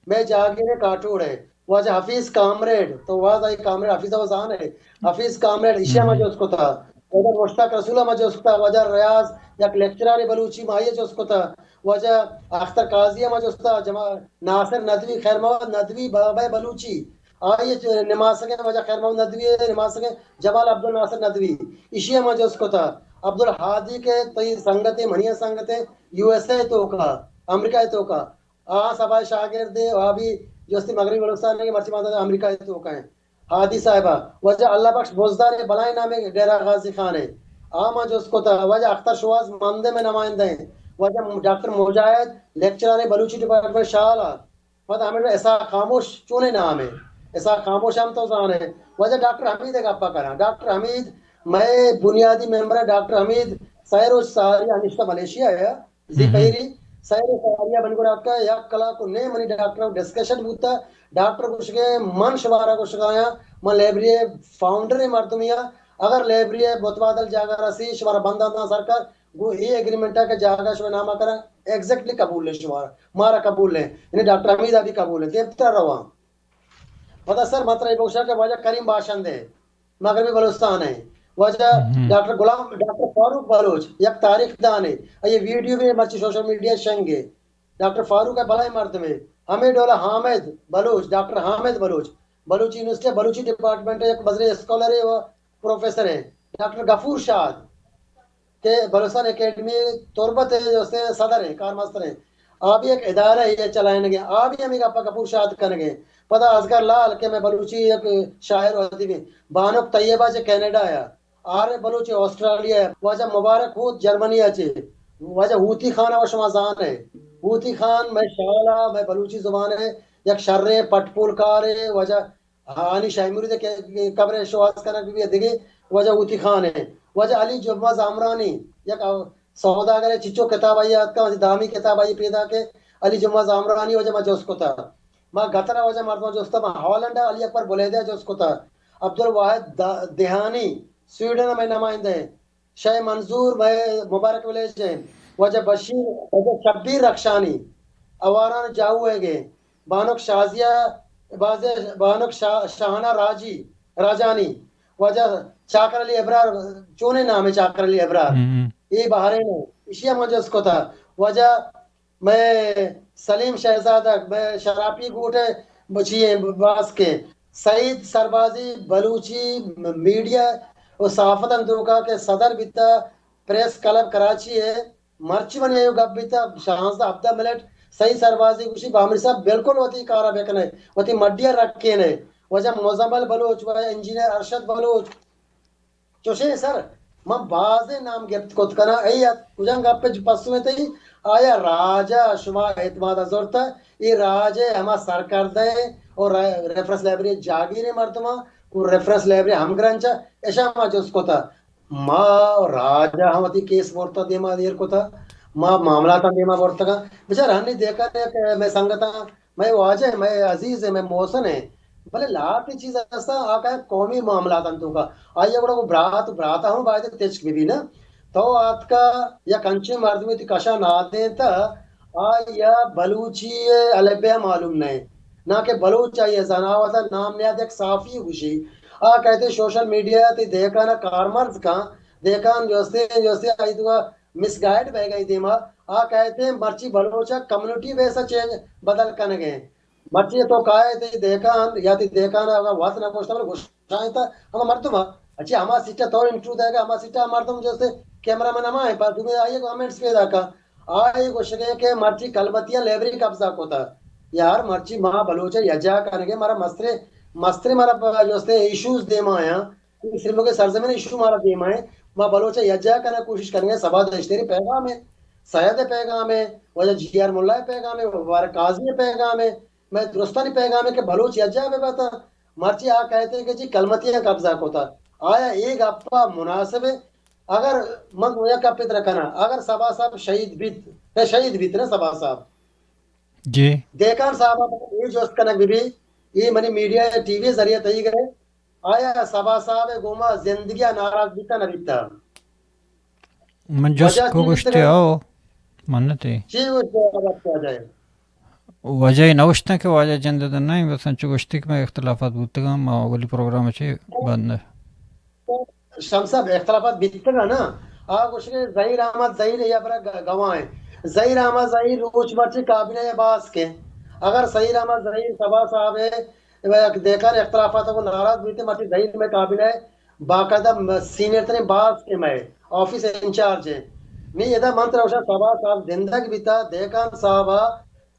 مئے جاگیر کاٹوڑ ہے۔ واجہ حفیظ کامریڈ، تو واز آئی کامریڈ حفیظ ءَ زان ہے۔ حفیظ کامریڈ، ایشی ءَ ما جست کتا۔ واجہ مشتاق رسول ءَ ما جست کتا۔ واجہ ریاض، یک لیکچرار بلوچی، ما آئی ءَ جست کتا۔ واجہ اختر قاضی ءَ ما جست کتا۔ جما-، ناصر ندوی، خیر محمد ندوی، بابا بلوچی، آئی ءَ نماسگیں، واجہ خیر محمد ندوی نماسگیں، جمال عبدالناصر ندوی، ایشی ءَ ما جست کتا۔ عبدالہادی کہ تئی سنگتے، منی سنگتے، یو ایس اے توکا، امریکہ توکا۔ آ سبا شاگرد ءَ، آ بھی جستی مغربی بلوچستان ءَ، مرچی ماتا امریکہ ءِ توکا ہیں۔ ہادی صاحبہ، واجہ اللہ بخش بزدار ءِ بلائیں نامے ڈیرہ غازی خان ءِ۔ آ ما جست کتا، واجہ اختر شواز مندے میں نمائندہ ہیں۔ واجہ ڈاکٹر مجاہد، لیکچرار بلوچی ڈپارٹمنٹ شال ءَ۔ پدا ہمیں اسحاق خاموش چونیں نام ہے؟ اسحاق خاموش ہم تو زان ہے۔ واجہ ڈاکٹر حمید ءِ گپا کراں۔ ڈاکٹر حمید مئے بنیادی ممبر ہے۔ ڈاکٹر حمید سہ روچ ساری انشتہ ملیشیا ہے۔ زی پہری سہ روچ ساری بن گڑا کا یک کلاک و نیم منی ڈاکٹر ڈسکشن بوتا۔ ڈاکٹر گوشگے من شمارا گوشگایا، من لائبریری فاؤنڈر مردمیا، اگر لائبریری متبادل جاگہ رسی، شمارا بندان سرکار، گوں اے ایگریمنٹ ءَ کہ جاگہ شما نام ءَ کناں، ایگزیکٹلی قبول ہے شمارا، مارا قبول ہے، یعنی ڈاکٹر حمید ءَ بھی قبول ہے۔ دیمتر رواں۔ پدا سر ماترا اے بگوشاں کہ واجہ کریم باشند ہے، مغربی بلوچستان ہے، واجہ ڈاکٹر غلام، ڈاکٹر فاروق بلوچ، یک تاریخ دان ہے، یہ ویڈیو بھی مرچی سوشل میڈیا شنگ ہے۔ ڈاکٹر فاروق ہے بلائیں مردم ہے، ہمیں ڈولا حامد بلوچ، ڈاکٹر حامد بلوچ، بلوچی یونیورسٹی بلوچی ڈپارٹمنٹ ہے، یک مزنیں اسکالر ہے و پروفیسر ہے۔ ڈاکٹر غفور شاد کہ بلوچستان اکیڈمی تربت ءِ جو است صدر ہیں، کارمستر ہیں، آ بھی یک ادارہ ہے چلائنگے، آ بھی ہمیں گپا غفور شاد کنگے۔ پدا اصغر لال کہ میں بلوچی یک شاعر و ادیب ہیں، بانک طیبہ چہ کینیڈا ہے، عارف بلوچ آسٹریلیا ہے، واجہ مبارک ہوت جرمنی ءَ چہ، واجہ ہوتی خان ءَ شما زان ہے، ہوتی خان میں شالا میں بلوچی زبان ہے یک شریں پٹ پول کار ہے، واجہ ہانی شاہی مرید ءِ قبر ءِ شوہاز کنگ بہ بیت، دگہ واجہ ہوتی خان ءِ، واجہ علی جمعہ زامرانی، یک سوداگر ءِ چچو کتاب آئی ءَ اتکا، دامی کتاب آئی پیدا کہ علی جمعہ زامرانی واجہ ما جست کتا۔ ما گتر ءَ واجہ مردم جست، ما ہالینڈ ءَ علی اکبر بلیدہ ءَ جست کتا۔ عبدالواحد دا-، دہانی سویڈن ءَ مئے نمائندہ ہیں۔ شے منظور مئے مبارک ویلیج ہیں۔ واجہ بشیر، واجہ شبیر رخشانی اواران جاؤ ہے گے۔ بانک شازیہ، بازے بانک شاہ-، شاہانہ راجی، راجانی، واجہ چاکر علی ابرار، چونیں نام ہے چاکر علی ابرار؟ اے بحرین ہے، اشی ہم جست کتا۔ واجہ مئے سلیم شہزادگ، مئے شراپی گوٹے بچی ہیں باسکے۔ سعید سربازی بلوچی میڈیا و صحافت اندوکا کہ صدر بیتا پریس کلب کراچی ہے۔ مرچی منی ایو گپ بیتا، شانزدہ ہبدہ منٹ، سعید سربازی گوشی، بامری صاحب بالکل وتی کارا بکنے، وتی مڈیا رکھینے۔ واجہ مزمل بلوچ، واجہ انجینئر ارشد بلوچ، چوشیں سر، من بازیں نام گپت کت کناں، اے ات کجام گپ ء پسو انت؟ آیا راج ء شما اعتماد ء زرت؟ اے راج ء ہما سرکردہ ء اور ریفرنس لائبریری جاگیریں مردماں کو ریفرنس لائبریری ہمگرنچ ء اشاں ما جست کت۔ ما راج ء ہم وتی کیس برت ء دیما دیر کت ء ما معاملاتاں دیما برتگ ء۔ بچار ہنی دیکھا کہ مئے سنگتاں مئے واجہ ہیں، مئے عزیز ہیں، مئے محسن ہیں، بلے لہتے چیز ہستاں، آ کہ قومی معاملات انت توکا، آئی ء گڑا گوں برات، برات ہم باید تچک بہ بی نا۔ تو آتکا یک انچیں مردمے تی کشا نادینتا، آئی ء بلوچی ء الف بے معلوم نہ، نہ کہ بلوچ آئی ء زاناوتا نام نیاد یک صحافی گوشی، آ کہتے سوشل میڈیا تی دہکان کارمرز کن، دہکان جوستے جوستے آئی تو مس گائیڈ بہ گئی دیما، آ کہتے مرچی بلوچ ء کمیونٹی بیس ء چینج بدل کنگے۔ مرچی تو کائے تئی دہکان یا تئی دہکان اگاں وت نہ گوشتہ بلے گوشائیں تا ہما مردم ء، اچھا ہما سیٹ ء تو انٹرویو دے گا، ہما سیٹ ء مردم جیسے کیمرہ مین ہما ہیں، پر دومی آئیے کمنٹس پیدا کا، آئیے گوشگے کہ مرچی کلمتیاں لائبریری قبضہ کوتا۔ یار مرچی ما بلوچ ء یجا کنگے، مارا مسترے، مسترے مارا ب-، جیسے ایشوز دیما آیاں، سرمگے سرزمین ایشو مارا دیما ہے، ما بلوچ ء یجا کنگ کوشش کنگے، سبا دشتری پیغام ہے۔ سید ءِ پیغام ءَ، واجہ جی آر ملا ءِ پیغام ءَ، مبارک قاضی ءِ پیغام ءَ، مئے درستانی پیغام ءَ کہ بلوچ یکجاہ بہ باتاں۔ مرچی آ کہتے کہ جی کلمتیاں قبضہ کتا، آیا اے گپا مناسب ہے؟ اگر من گویا گپے ترا کناں، اگر صبا صاحب شہید بیت، نہ شہید بیت نہ صبا صاحب، جی۔ دیکان صاحب اے جست کنگ بہ بی، اے منی میڈیا ءِ ٹی وی ذریعہ تئی گئے، آیا صبا صاحب ءِ گوما زندگی ءَ ناراض بیتا نہ بیتا؟ من جست وجہ کو چی گوشتے بیتگا؟ آؤ، منتے۔ چی گوشتے آ وقت آ جائے؟ وجہ نہ گوشتاں کہ واجہ جند دن نہیں، بس انچو گوشتے کہ میں اختلافات بوتگاں، ما اولی پروگرام چے بند۔ شمس صاحب، اختلافات بیتگ نا۔ آ گوشگ ظہیر احمد ظہیر یا برا گ-، گواہ ہیں۔ ظہیر احمد ظہیر روچ مرچی کابینہ ءَ باز کے۔ اگر ظہیر احمد ظہیر صبا صاحب ءِ یک دیکان اختلافات کو ناراض بیتے، مرچی ظہیر میں کابینہ ءَ باقاعدہ م-، سینئر ترین باز کے میں آفس انچارج ہے۔ نی ادا من ترا گوشاں صبا صاحب زندگ بیتا، دیکان صاحب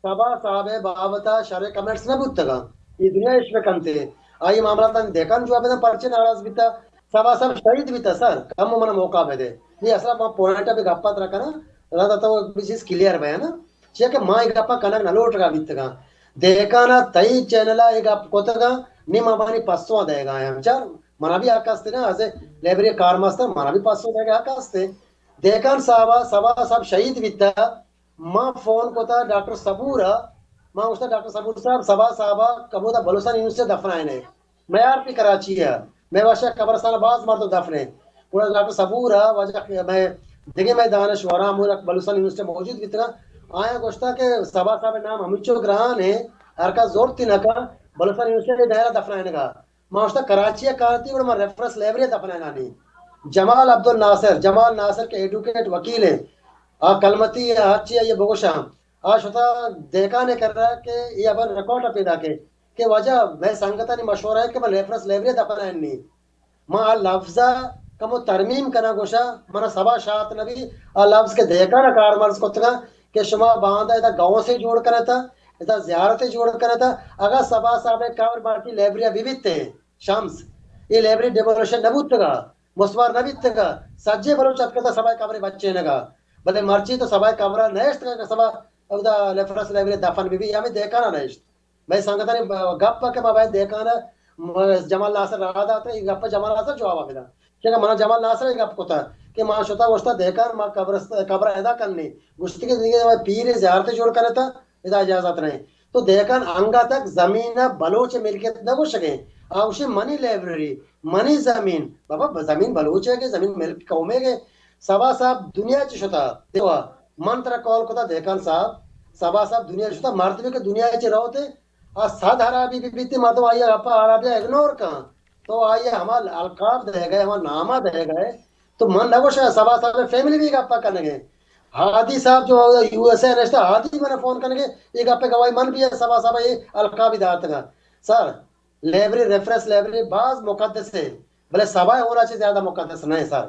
صبا صاحب ءِ بابت ءَ شریں کمنٹس نہ بوتگاں۔ اے دنیا اش بہ کنتے۔ آئی معاملاتانی دہکان جواب داں پرچے ناراض بیتا۔ صبا صاحب شہید بیتا سر، کم من موقع بدے۔ نی اصلا ما پوائنٹ ءَ بہ گپا ترا کناں، رد تو بہ چیز کلیئر بیا نا۔ چیا کہ ما اے گپا کنگ نہ لوٹگا بیتگاں۔ دہکان ءَ تئی چینل ءَ اے گپ کتگاں، نی ما بانی پسو دے گا ہیں۔ چار منا بھی حق ہستے نا، ایز اے لائبریری کارمستر منا بھی پسو دے گا حق ہستے۔ دہکان صاحب، صبا صاحب شہید بیتا، ما فون کتا ڈاکٹر صبور ءَ، ما گوشتا ڈاکٹر صبور صاحب، صبا صاحب ءَ کمودا بلوچستان یونیورسٹی ءَ دفنائینے۔ مئے آر پی کراچی ءَ، مئے وشا قبرستان ءَ باز مردم دفنے۔ گڑا ڈاکٹر صبور ءَ واجہ مئے دگہ مئے دانشورا ہمودا بلوچستان یونیورسٹی ءَ موجود بیتگا۔ آیاں گوشتا کہ صبا صاحب ءِ نام ہمینچو گران ہے، ہر کس زورتی نہ کن، بلوچستان یونیورسٹی ءَ دائرہ دفنائینگا۔ ما اوشتا کراچی ءَ کارتی، گڑا ما ریفرنس لائبریری ءَ دفنائینانی۔ جمال عبدالناصر، جمال ناصر کہ ایڈوکیٹ وکیل ہے، آ کلمتی ہے، ہرچی آئی بگوشاں۔ آ شتا دہکانے کرا کہ اے ابر ریکارڈ پیدا کے کہ واجہ مئے سنگتانی مشورہ ہے کہ من ریفرنس لائبریری ءَ دفنائینی۔ ما آ لفظ ءَ کمو ترمیم کناں گوشاں، منا صبا شات نبی آ لفظ کہ دہکان ءَ کارمرز کتگاں کہ شما باندا ادا گاؤں سے جوڑ کنتا، ادا زیارت جوڑ کنتا۔ اگاں صبا صاحب ءِ قبر باقی لائبریری ءَ بہ بیتے، شمس، اے لائبریری ڈیمولیشن نہ بوتگا، مستمر نہ بیتگا، سجے بلوچ اتکتا صبا ءِ قبر ءِ بچینگا۔ بلے مرچی تو صبا ءِ قبر ءَ نہ اشتگا کہ صبا اودا ریفرنس لائبریری ءَ دفن بہ بی، ہمے دہکان ءَ نہ اشت۔ مئے سنگتانی گپ کہ ما باید دہکان ءَ جمال ناصر راہ دات، اے گپ ءَ جمال ناصر جواب بداں۔ چیا کہ منا جمال ناصر ءَ گپ کتا کہ ما شتا گوشتا دہکان ما قبرست-، قبر ءَ ادا کنی۔ گوشتی کہ دیگہ ما پیر زیارت جوڑ کنتا، ادا اجازت نہیں۔ تو دہکان انگا تک زمین ءَ بلوچ ملکیت نہ گوشگیں۔ آ گوشے منی لائبریری، منی زمین۔ بابا، ب-، زمین بلوچ ہے کہ زمین ملک قوم ہے کہ صبا صاحب دنیا چ شتا۔ دیوا، من ترا کال کتا دہکان صاحب، صبا صاحب دنیا چ شتا، مردمی کہ دنیا چ روتے، آ صد حرابی بہ بیتی، مردم آئی ءَ گپا حرابی ءَ اگنور کن۔ تو آئی ءَ ہما القاب دے گئے، ہما نامہ دے گئے۔ تو من نہ گوشاں صبا صاحب ءِ فیملی بھی گپا کنگے۔ ہادی صاحب جو یو ایس اے نشتا، ہادی من فون کنگے، اے گپ ءِ گواہی من بھی ہے، صبا صاحب ءَ اے القاب بھی داتگا۔ سر، لائبریری، ریفرنس لائبریری باز مقدس ہے، بلے صبا ءِ ہونا چہ زیادہ مقدس نہ ہے سر۔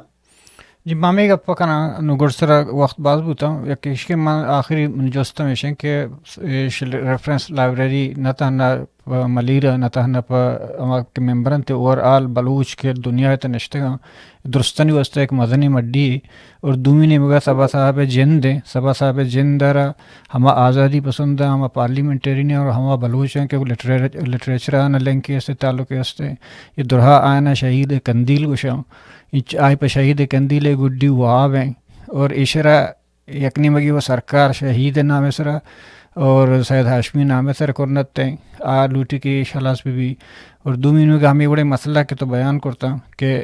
جی، ما ہمے گپ ءَ کناں، نوں گڈسرا وخت باز بوتاں، یک ایش کہ من آخری من جست ہمیش انت کہ ایش ریفرنس لائبریری نہ تہنا پہ ملیر ءَ، نہ تہنا پہ ہما کہ ممبر انت، اوور آل بلوچ کہ دنیا ءِ تہ نشتگاں، درستانی واستہ یک مزنیں مڈی یے۔ اور دومی نیمگا صبا صاحب ءِ جند انت، صبا صاحب ءِ جند ءَ را ہما آزادی پسند ءَ، ہما پارلیمنٹیرین ءَ اور ہما بلوچ انت کہ لٹریچر ءَ لنکے است، تعلقے است۔ اے درہا آیانا شہید قندیل گوشاں۔ انچ آئی پہ شہید قندیل ءِ گڈی واب انت اور ایشرا یک نیمگی و سرکار شہید ءِ نام ءِ سرا اور سید ہاشمی نام ءِ سر کرنت انت۔ آ لوٹی کہ ایش خلاص بہ بی۔ اور دومی نیمگا ہمے وڑیں مسئلہ کہ تو بیان کرتا کہ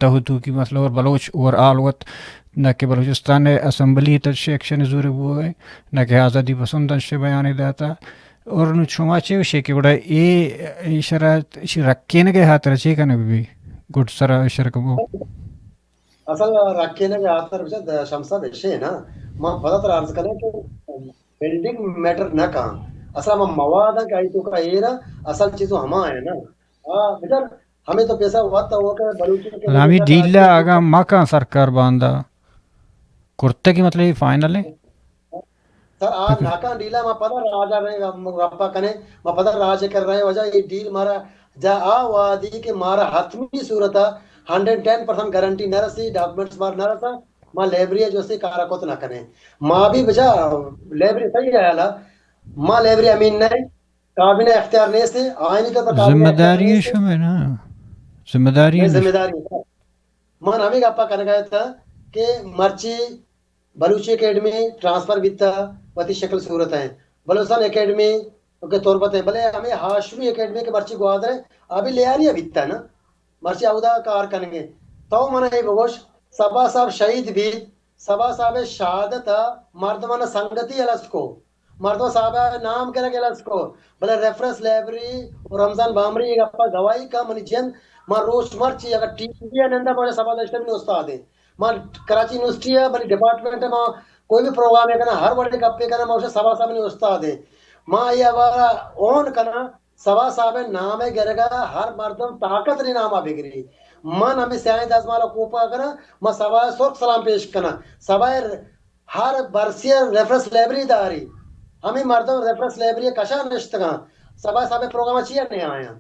تہ و توکی مسئلہ اور بلوچ اوور آل وت نہ کہ بلوچستان ءِ اسمبلی ءِ تہ چہ ایکشن زورگ بوگ ءَ، نہ کہ آزادی پسنداں چہ بیانے داتا۔ اور نوں شما چے گوشے کہ گڑا اے، اے شرا، ایشی رکینگ ءِ ہاترا چے کنگ بہ بی؟ گڈسرا ایشرا کمو۔ اصل رکینگ ءِ ہاتر بچار شمس صاحب ایشے نا، ما پدا ترا عرض کناں کہ بلڈنگ میٹر نہ کن۔ اصل ہما مواد کہ آئی توکا ایر ءَ، اصل چیز ہما ہے نا۔ آ، بچار ہمے تو پیسہ وقت ہوا کہ بلوچی کے ہمے ڈیل ءَ اگاں مکن سرکار باندا کرتگی، مطلب اے فائنل ہے؟ سر، آ ناکاں ڈیل ءَ ما پدا راج ءَ رئیں، گپا کنیں، ما پدا راج ءِ کر رئیں، واجہ اے ڈیل مارا جا آ وہدی کہ مارا حتمی صورت ءَ ہنڈریڈ ٹین پرسنٹ گارنٹی نہ رسی، ڈاکومنٹس مارا نہ رسا، ما لائبریری ءِ جستے کار کت نہ کنیں۔ ما بھی بجا لائبریری صحیح ہے حالا، ما لائبریری امین نہ ایں، کابینہ اختیار نیست، آئینی طور پر کابینہ ذمہ اختیار داری نیست۔ شمئے نا، ذمہ داری مئے نا۔ ذمہ داری ہے۔ من ہمے گپا کنگا اتاں کہ مرچی بلوچی اکیڈمی ٹرانسفر بیتا، وتی شکل صورت ہیں۔ بلوچستان اکیڈمی کہ تربت ہیں، بلے ہمے ہاشمی اکیڈمی کہ مرچی گوادر ہیں، ابھی لیاری بیتا نا، مرچی اودا کار کنگے۔ تو من اے بگوش، سبا صاحب شہید بیت، سبا صاحب شہادت مردمان سنگتی الس کو، مردم صاحب نام گرگ الس کو، بلے ریفرنس لائبریری و رمضان بامری اے گپا گواہی کا منی جند، ما روچ مرچی اگر ٹی وی نندا بوجا سبا داشتہ منی استاد ہیں۔ ما کراچی یونیورسٹی ہے، منی ڈپارٹمنٹ ہے، ما کوئی بھی پروگرام ہے کنا، ہر وڑے گپے کنا، ما اسے سبا صاحب منی استاد ہیں۔ ما یہ ہمارا اون کنا، سبا صاحب نام گرگا ہر مردم طاقت نی نام بگری۔ من ہمیں سیاہیں دزمالا کوپا کنا، ما سبا سرخ سلام پیش کنا۔ سبا ہر برسی ریفرنس لائبریری داری، ہمیں مردم ریفرنس لائبریری کشا نشتگاں۔ سبا صاحب پروگرام چیا نہیں آیا؟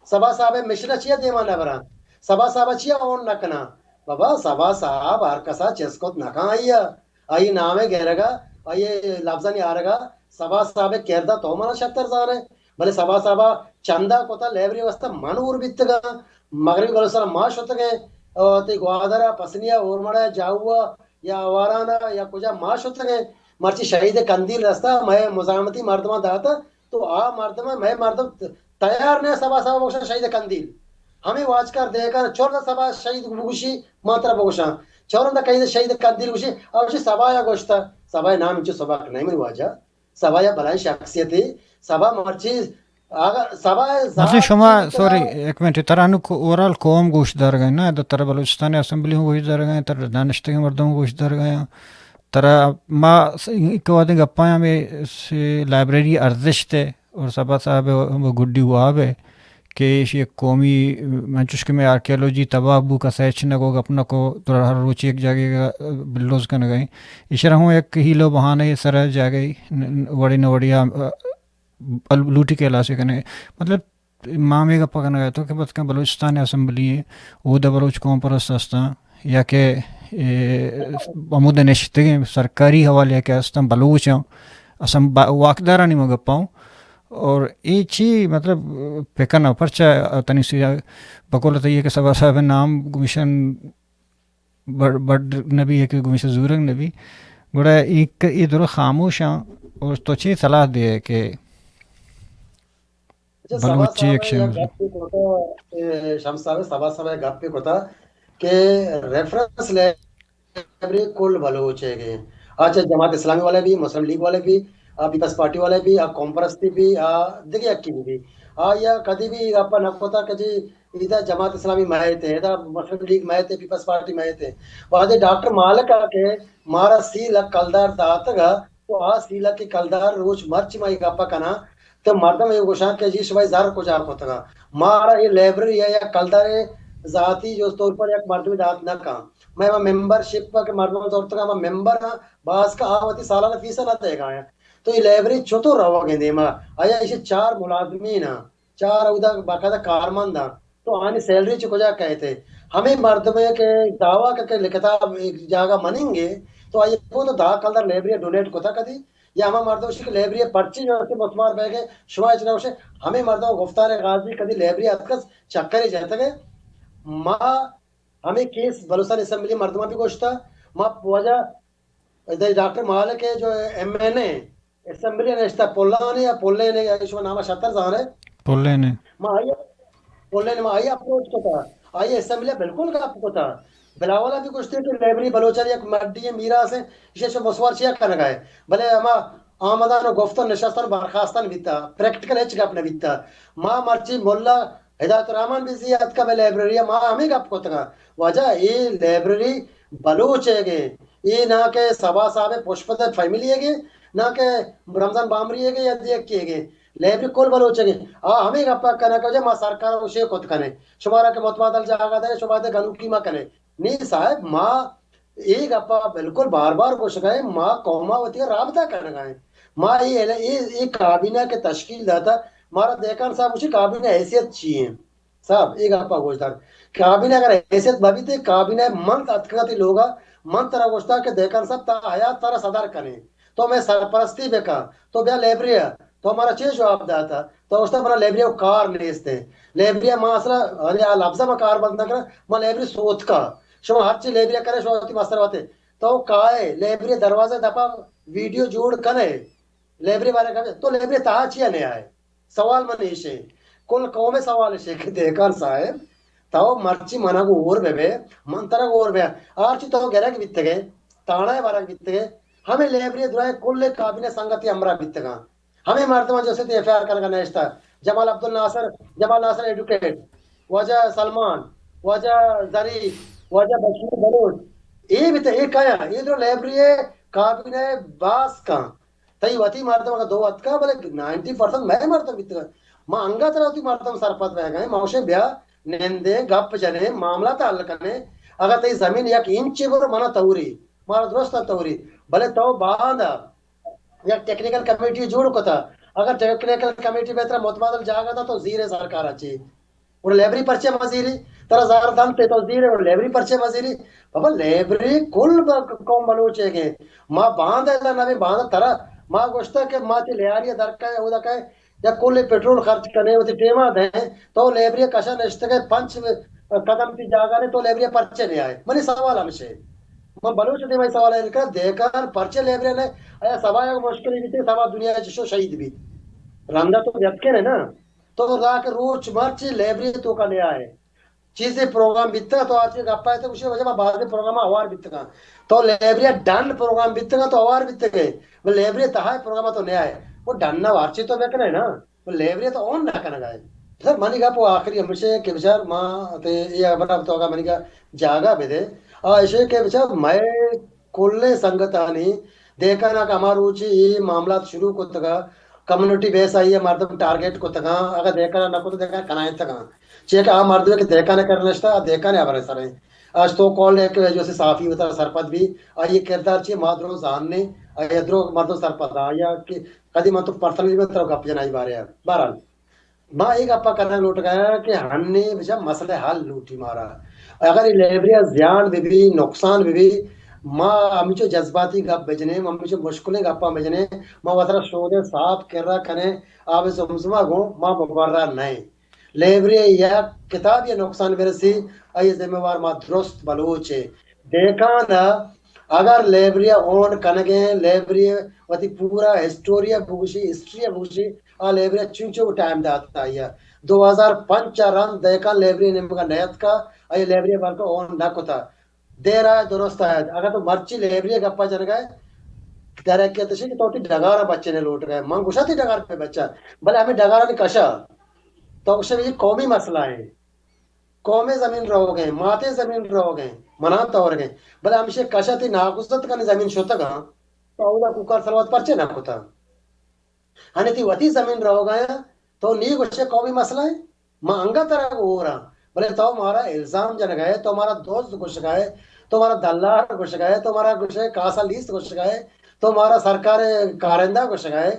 سبا صاحب مشن چیا دیما نہ براں؟ سبا صاحب چیا اون نہ کناں؟ بابا، سبا صاحب ہر کسا چست کت نہ کن آئی ء۔ آئی نام ء گرگ ء، آئی لفظانی آرگ ء، سبا صاحب ء کرد ء تو منا شتر زان ئے۔ بلے سبا صاحب ء چندہ کت ء لائبریری واسطہ من ہور بیتگاں۔ مغربی بلوچستان ء ما شتگیں، ء تئی گوادر ء، پسنی ء، اورمڑ ء، جاؤ ء، یا آواران ء، یا کجا ما شتگیں۔ مرچی شہید قندیل رستہ، مئے مزاحمتی مردماں داتہ، تو آ مردم، مئے مردم تیار نہ سبا صاحب بگوشاں شہید قندیل۔ ہمیں واجکار دہکان چور سبا شہید بگوشی، ما ترا بگوشاں۔ چور اندا کہیں شہید قندیل گوشی، او گوشی سبا یا گوشتا۔ سبا نام انچو سبا نہیں منی واجہ۔ سبا یا بلائیں شخصیت ہے۔ سبا مرچی آگا سبا مطلب ذات شما، چی ترا سوری، ایک منٹ، ترا نو کو-، اوورال قوم گوش دارگا ہے نا، تو ترا بلوچستان اسمبلی ہوں گوش دارگا ہے، ترا دانشتگیں مردم گوش دارگا ہے۔ ترا ما س-، ایک وادیں گپاں ہمیں سے لائبریری ارزشت ہے، اور سبا صاحب ء گڈی واب ء کہ ایشی یک قومی، انچوش کہ مئے آرکیالوجی تباہ بو، کسا ہچ نہ گو، گپ نہ کو، تو ہر روچ یک جاگہ ء بلڈوز کنگ ء۔ ایشرا ہوں یک ہیلو بہانہ ء سر ء جاگہ ء وڑے نہ وڑے ء لوٹی کیلاس ء کنگ ء۔ مطلب، ما ہمے گپ ء کنگ ء اتوں کہ بس کن بلوچستان اسمبلی ء اودا بلوچ قوم پرست ہستاں یا کہ، اے، ہمودا نشتگیں سرکاری حوالے کہ ہستاں بلوچ آں، اسم-، با-، واکدارانی ما گپاں۔ اور اے چی مطلب پکن ء پرچا تنی سی بقول تئی کہ سبا صاحب نام گمیشن بڑ، بڑ نبی کہ گمیشن زورگ نبی، گڑا اے ک-، اے درو خاموش آں۔ اور تو چی صلاح دے کہ اچھا، سبا بلوچی صاحب ایک شے یک گپے کتا، اے، شمس صاحب، سبا صاحب یک گپے کتا کہ ریفرنس لائبریری کل بلوچ ہے گے۔ آ چاہے جماعت اسلامی والے بھی، مسلم لیگ والے بھی، آ پیپلز پارٹی والے بھی، آ قوم پرستی بھی، آ دگہ یکی بھی۔ آ یا کدی بھی گپا نہ کتا کہ جی ادا جماعت اسلامی مئیت ہے، ادا مسلم لیگ مئیت ہے، پیپلز پارٹی مئیت ہے۔ وہدے ڈاکٹر مالک آ کہ مارا سی لکھ کلدار داتگا، تو آ سی لکھ کلدار روچ مرچی ما اے گپا کناں، تو مردم اے گوشاں کہ جی شمئے زر کجا کتگا؟ مارا اے لائبریری ء یا کلدار ء ذاتی جوز طور پر یک مردمے دات نہ کن۔ مئے ہما ممبر شپ کہ مردم زرتگا، ہما ممبر آں، باز کا آ وتی سالانہ فیس نہ دئیگا آں۔ تو اے لائبریری چطور روگ ء دیما؟ آیا ایشی چار ملازمین آں، چار اودا باقاعدہ کارمند آں۔ تو آنی سیلری چہ کجا کئیت؟ ہمے مردمے کہ دعویٰ کہ، کہ کتاب ایک جاگہ مننگے، تو آئی کو تو دہ کلدار لائبریری ڈونیٹ کتا کدی؟ یا ہما مردم شی کہ لائبریری پرچی جو کہ متمار بہ گئے، شما اچ نہ گوشے، ہمے مردم گفتار غازی کدی لائبریری اتکس چکرے جتگے۔ ما ہمے کیس بلوچستان اسمبلی مردماں بھی گوشتا، ما واجہ ادھر ڈاکٹر مالک ہے جو ایم این اے اسمبلی نشتا پلانے یا پلینے یا شما نام شتر زانے۔ پلینے۔ ما آئی، پلینے ما آئی اپروچ کتا، آئی اسمبلی بالکل گپ کتا۔ بلاولا بھی گوشتے کہ لائبریری بلوچانی یک مڈی میراث ہے، اسے شما مسوار چیا کنگا ہے؟ بلے ہما آمدان و گفتن نشستن برخاستن بیتا، پریکٹیکل ہچ گپ نہ بیتا۔ ما مرچی ملا ہدایت الرحمن بزی اتکا بہ لائبریری ء، ما ہمے گپ کتگاں، واجہ اے لائبریری بلوچ ء گے، اے نہ کہ سبا صاحب پشپت فیملی ء گے، نہ کہ رمضان بامری ء گے یا دیکی ء گے، لائبریری کل بلوچ ء گے۔ آ ہمے گپ ء کناں کہ واجہ ما سرکار ء گوشے کت کنیں، شمارا کہ متبادل جاگہ دے، شما دے گنوکی ما کنیں۔ نی صاحب، ما اے گپ ء بالکل بار بار گوشگا ایں، ما قوم ء وتی رابطہ کنگا ایں۔ ما اے، اے، اے کابینہ کہ تشکیل داتا، مارا دہقان صاحب گوشی کابینہ حیثیت چی ہیں؟ صاحب، اے گپا گوش دار۔ کابینہ اگر حیثیت بہ بیتے، کابینہ من اتکگا تی لوگا، من ترا گوشتا کہ دہقان صاحب، تا حیات ترا صدر کنیں، تو مئے سرپرستی بکن، تو بیا لائبریری ءَ۔ تو مارا چے جواب داتا؟ تو گوشتا منا لائبریری ءَ کار نیست ایں۔ لائبریری ءَ ما اصلا، یعنی آ لفظ ءَ ما کار بند نہ کناں، ما لائبریری سوتکا۔ شما ہرچی لائبریری ءَ کرے، شما وتی مستر وتے۔ تو کائے لائبریری ءِ دروازہ ءِ دپا ویڈیو جوڑ کنے، لائبریری بارے کنے، تو لائبریری تہا چیا نیائے؟ سوال من ایشیں، کل قوم ءِ سوال ایشیں کہ دہقان صاحب، تو مرچی منا گوں ہور بہ بے، من ترا گوں ہور بہ، ہرچی تو گرگ بیتگے، تھانہ ءَ برگ بیتگے، ہمے لائبریری ءِ درائیں کل کابینہ سنگتی ہمراہ بیتگاں۔ ہمے مردماں جو ستی ایف آئی آر کنگا نشتا، جمال عبدالناصر، جمال ناصر ایڈوکیٹ، واجہ سلمان، واجہ ظریف، واجہ بشیر بلوچ، اے بیت، اے کیا؟ اے درو لائبریری ءِ کابینہ ءِ باسکاں۔ تئی وتی مردم اگاں دو اتکا، بلے نائنٹی پرسنٹ مئے مردم بیتگ۔ ما انگت ترا وتی مردم سرپد بئیگا ایں، ما گوشیں بیا نندیں، گپ جنیں، معاملات حل کنیں۔ اگاں تئی زمین یک انچے برو منا توری، مارا درست توری، بلے تو باندا یک ٹیکنیکل کمیٹی جوڑ کتا۔ اگر ٹیکنیکل کمیٹی بہ ترا متبادل جاگہ دا تو زیرے سرکار ءَ چی؟ گڑا لائبریری پرچے مزیری؟ ترا زر دنت تو زیرے، گڑا لائبریری پرچے مزیری؟ بابا، لائبریری کل ب-، قوم بلوچ ئیگ ایں۔ ما باند ادا نبیں، باند ترا ما گوشتا کہ ما تی لیاری درکائے، اودا کائے، یا کل پٹرول خرچ کنے، وتی ٹیما دیں، تو لائبریری کشا نشتگے، پنچ قدم تی جاگہ نے، تو لائبریری پرچے نیائے؟ منی سوال ہمشے۔ من بلوچ دیما سوال ہے کہ دہقان پرچے لائبریری نے؟ آیا سبا یک مشکلی بیتے، سبا دنیا چشو شہید بیت۔ رندا تو یتکے نا، تو را کہ روچ مرچی لائبریری توکا نیائے۔ چیزے پروگرام بیتگا تو آتی گپا تو گوشے وجہ ما بازیں پروگرام ہوار بیتگا۔ تو لائبریری ڈن پروگرام بیتگا تو ہوار بیتگے۔ بلے لائبریری تہا پروگرام تو نیائے۔ وہ ڈن نہ ہرچی تو بکنے نا۔ بلے لائبریری تو اون نہ کنگا ہے۔ سر منی گپ وہ آخری ہمشے کہ بچار ما تے یہ خبر اب تو اگا منی کا جاگا بہ دے۔ آ ایشے کہ بچار مئے کلیں سنگتانی دہقاناں کہ ہما روچی اے معاملات شروع کتگا، کمیونٹی بیس آئی ء مردم ٹارگٹ کتگاں، اگاں دہقان نہ کت دہقان کنائینتگاں۔ چیا کہ آ مردم کہ دہقان ء کر نشتا، آ دہقان ء ہبر ء سر ء۔ اش تو کال ایک جو سے صحافی وتا سرپد بی، آئی ء کردار چی ما درو زاننے، آئی ء درو مردم سرپد آ، آئی ء کہ کدی من تو پرسنلی میں ترا گپ جنائی بارے ء۔ بہرحال، ما اے گپا کنگ لوٹگا کہ ہنی بچا مسئلہ حل لوٹی مارا۔ اگر اے لائبریری ء زیان بہ بی، نقصان بہ بی، ما ہمچو جذباتی گپ بجنیں، ما ہمچو مشکلیں گپاں بجنیں، ما وترا شودیں صاف کرا کنیں، آب زمزمہ گوں ما مبرا نئیں۔ لائبریری یک کتاب یا نقصان برسی، آئی ذمہ وار ما درست بلوچ ایں۔ دہقان ء اگر لائبریری ء اون کنگیں، لائبریری ء وتی پورا ہسٹوری ء بگوشی، ہسٹری ء بگوشی، آ لائبریری ء چنچو ٹائم دات آئی ء۔ دو ہزار پنچ ء رند دہقان لائبریری نیمگ ء نیتکا، آئی لائبریری ء بلکہ اون نہ کتا۔ دیر آیت درست آیت۔ اگر تو مرچی لائبریری ء گپا جنگا ئے، ڈائریکٹ کہتے کہ تو تی ڈگار ء بچنے لوٹگا ئے۔ من گوشا تی ڈگار پہ بچا، بلے ہمیں ڈگارانی کشا تو گوشے یہ قومی مسئلہ ہے۔ قومیں زمین روگ ء، ماتیں زمین روگ ء، منان تورگ ء، بلے ہمشے کش ء تئی ناگزتکانی زمین شتگ ء، تو اودا کوکار سلوات پرچے نہ کتگ؟ ہنی تئی وتی زمین روگ ء، تو نی گوشے قومی مسئلہ ہے؟ ما انگت ترا گورا، بلے تو مارا الزام جنگ ء، تو مارا دوست گوشگ ء، تو مارا دلار گوشگ ء، تو مارا گوشے کاسا لیست گوشگ ء، تو مارا سرکار کارندہ گوشگ ء،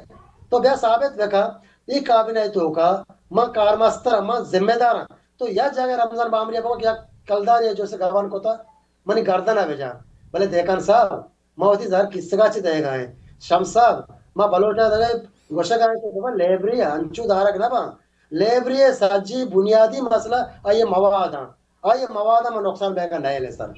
تو بیا ثابت بکا، اے کابینہ ء توکا من کارمستر آں، من ذمہ دار آں۔ تو یا جاگہ رمضان بامری ء بگو کہ یک کلدارے جو سے گبان کتا، منی گردن ء بجا۔ بلے دہقان صاحب، ما وتی زر کیسگا چہ دئیگا ایں۔ شمس صاحب، ما بلوچ ء دگہ گوشگا ایں کہ بابا لائبریری انچو دارگ نہ باں۔ لائبریری سجی بنیادی مسئلہ آئی مواد آں۔ آئی مواد ما نقصان بیگا نہ لے سر۔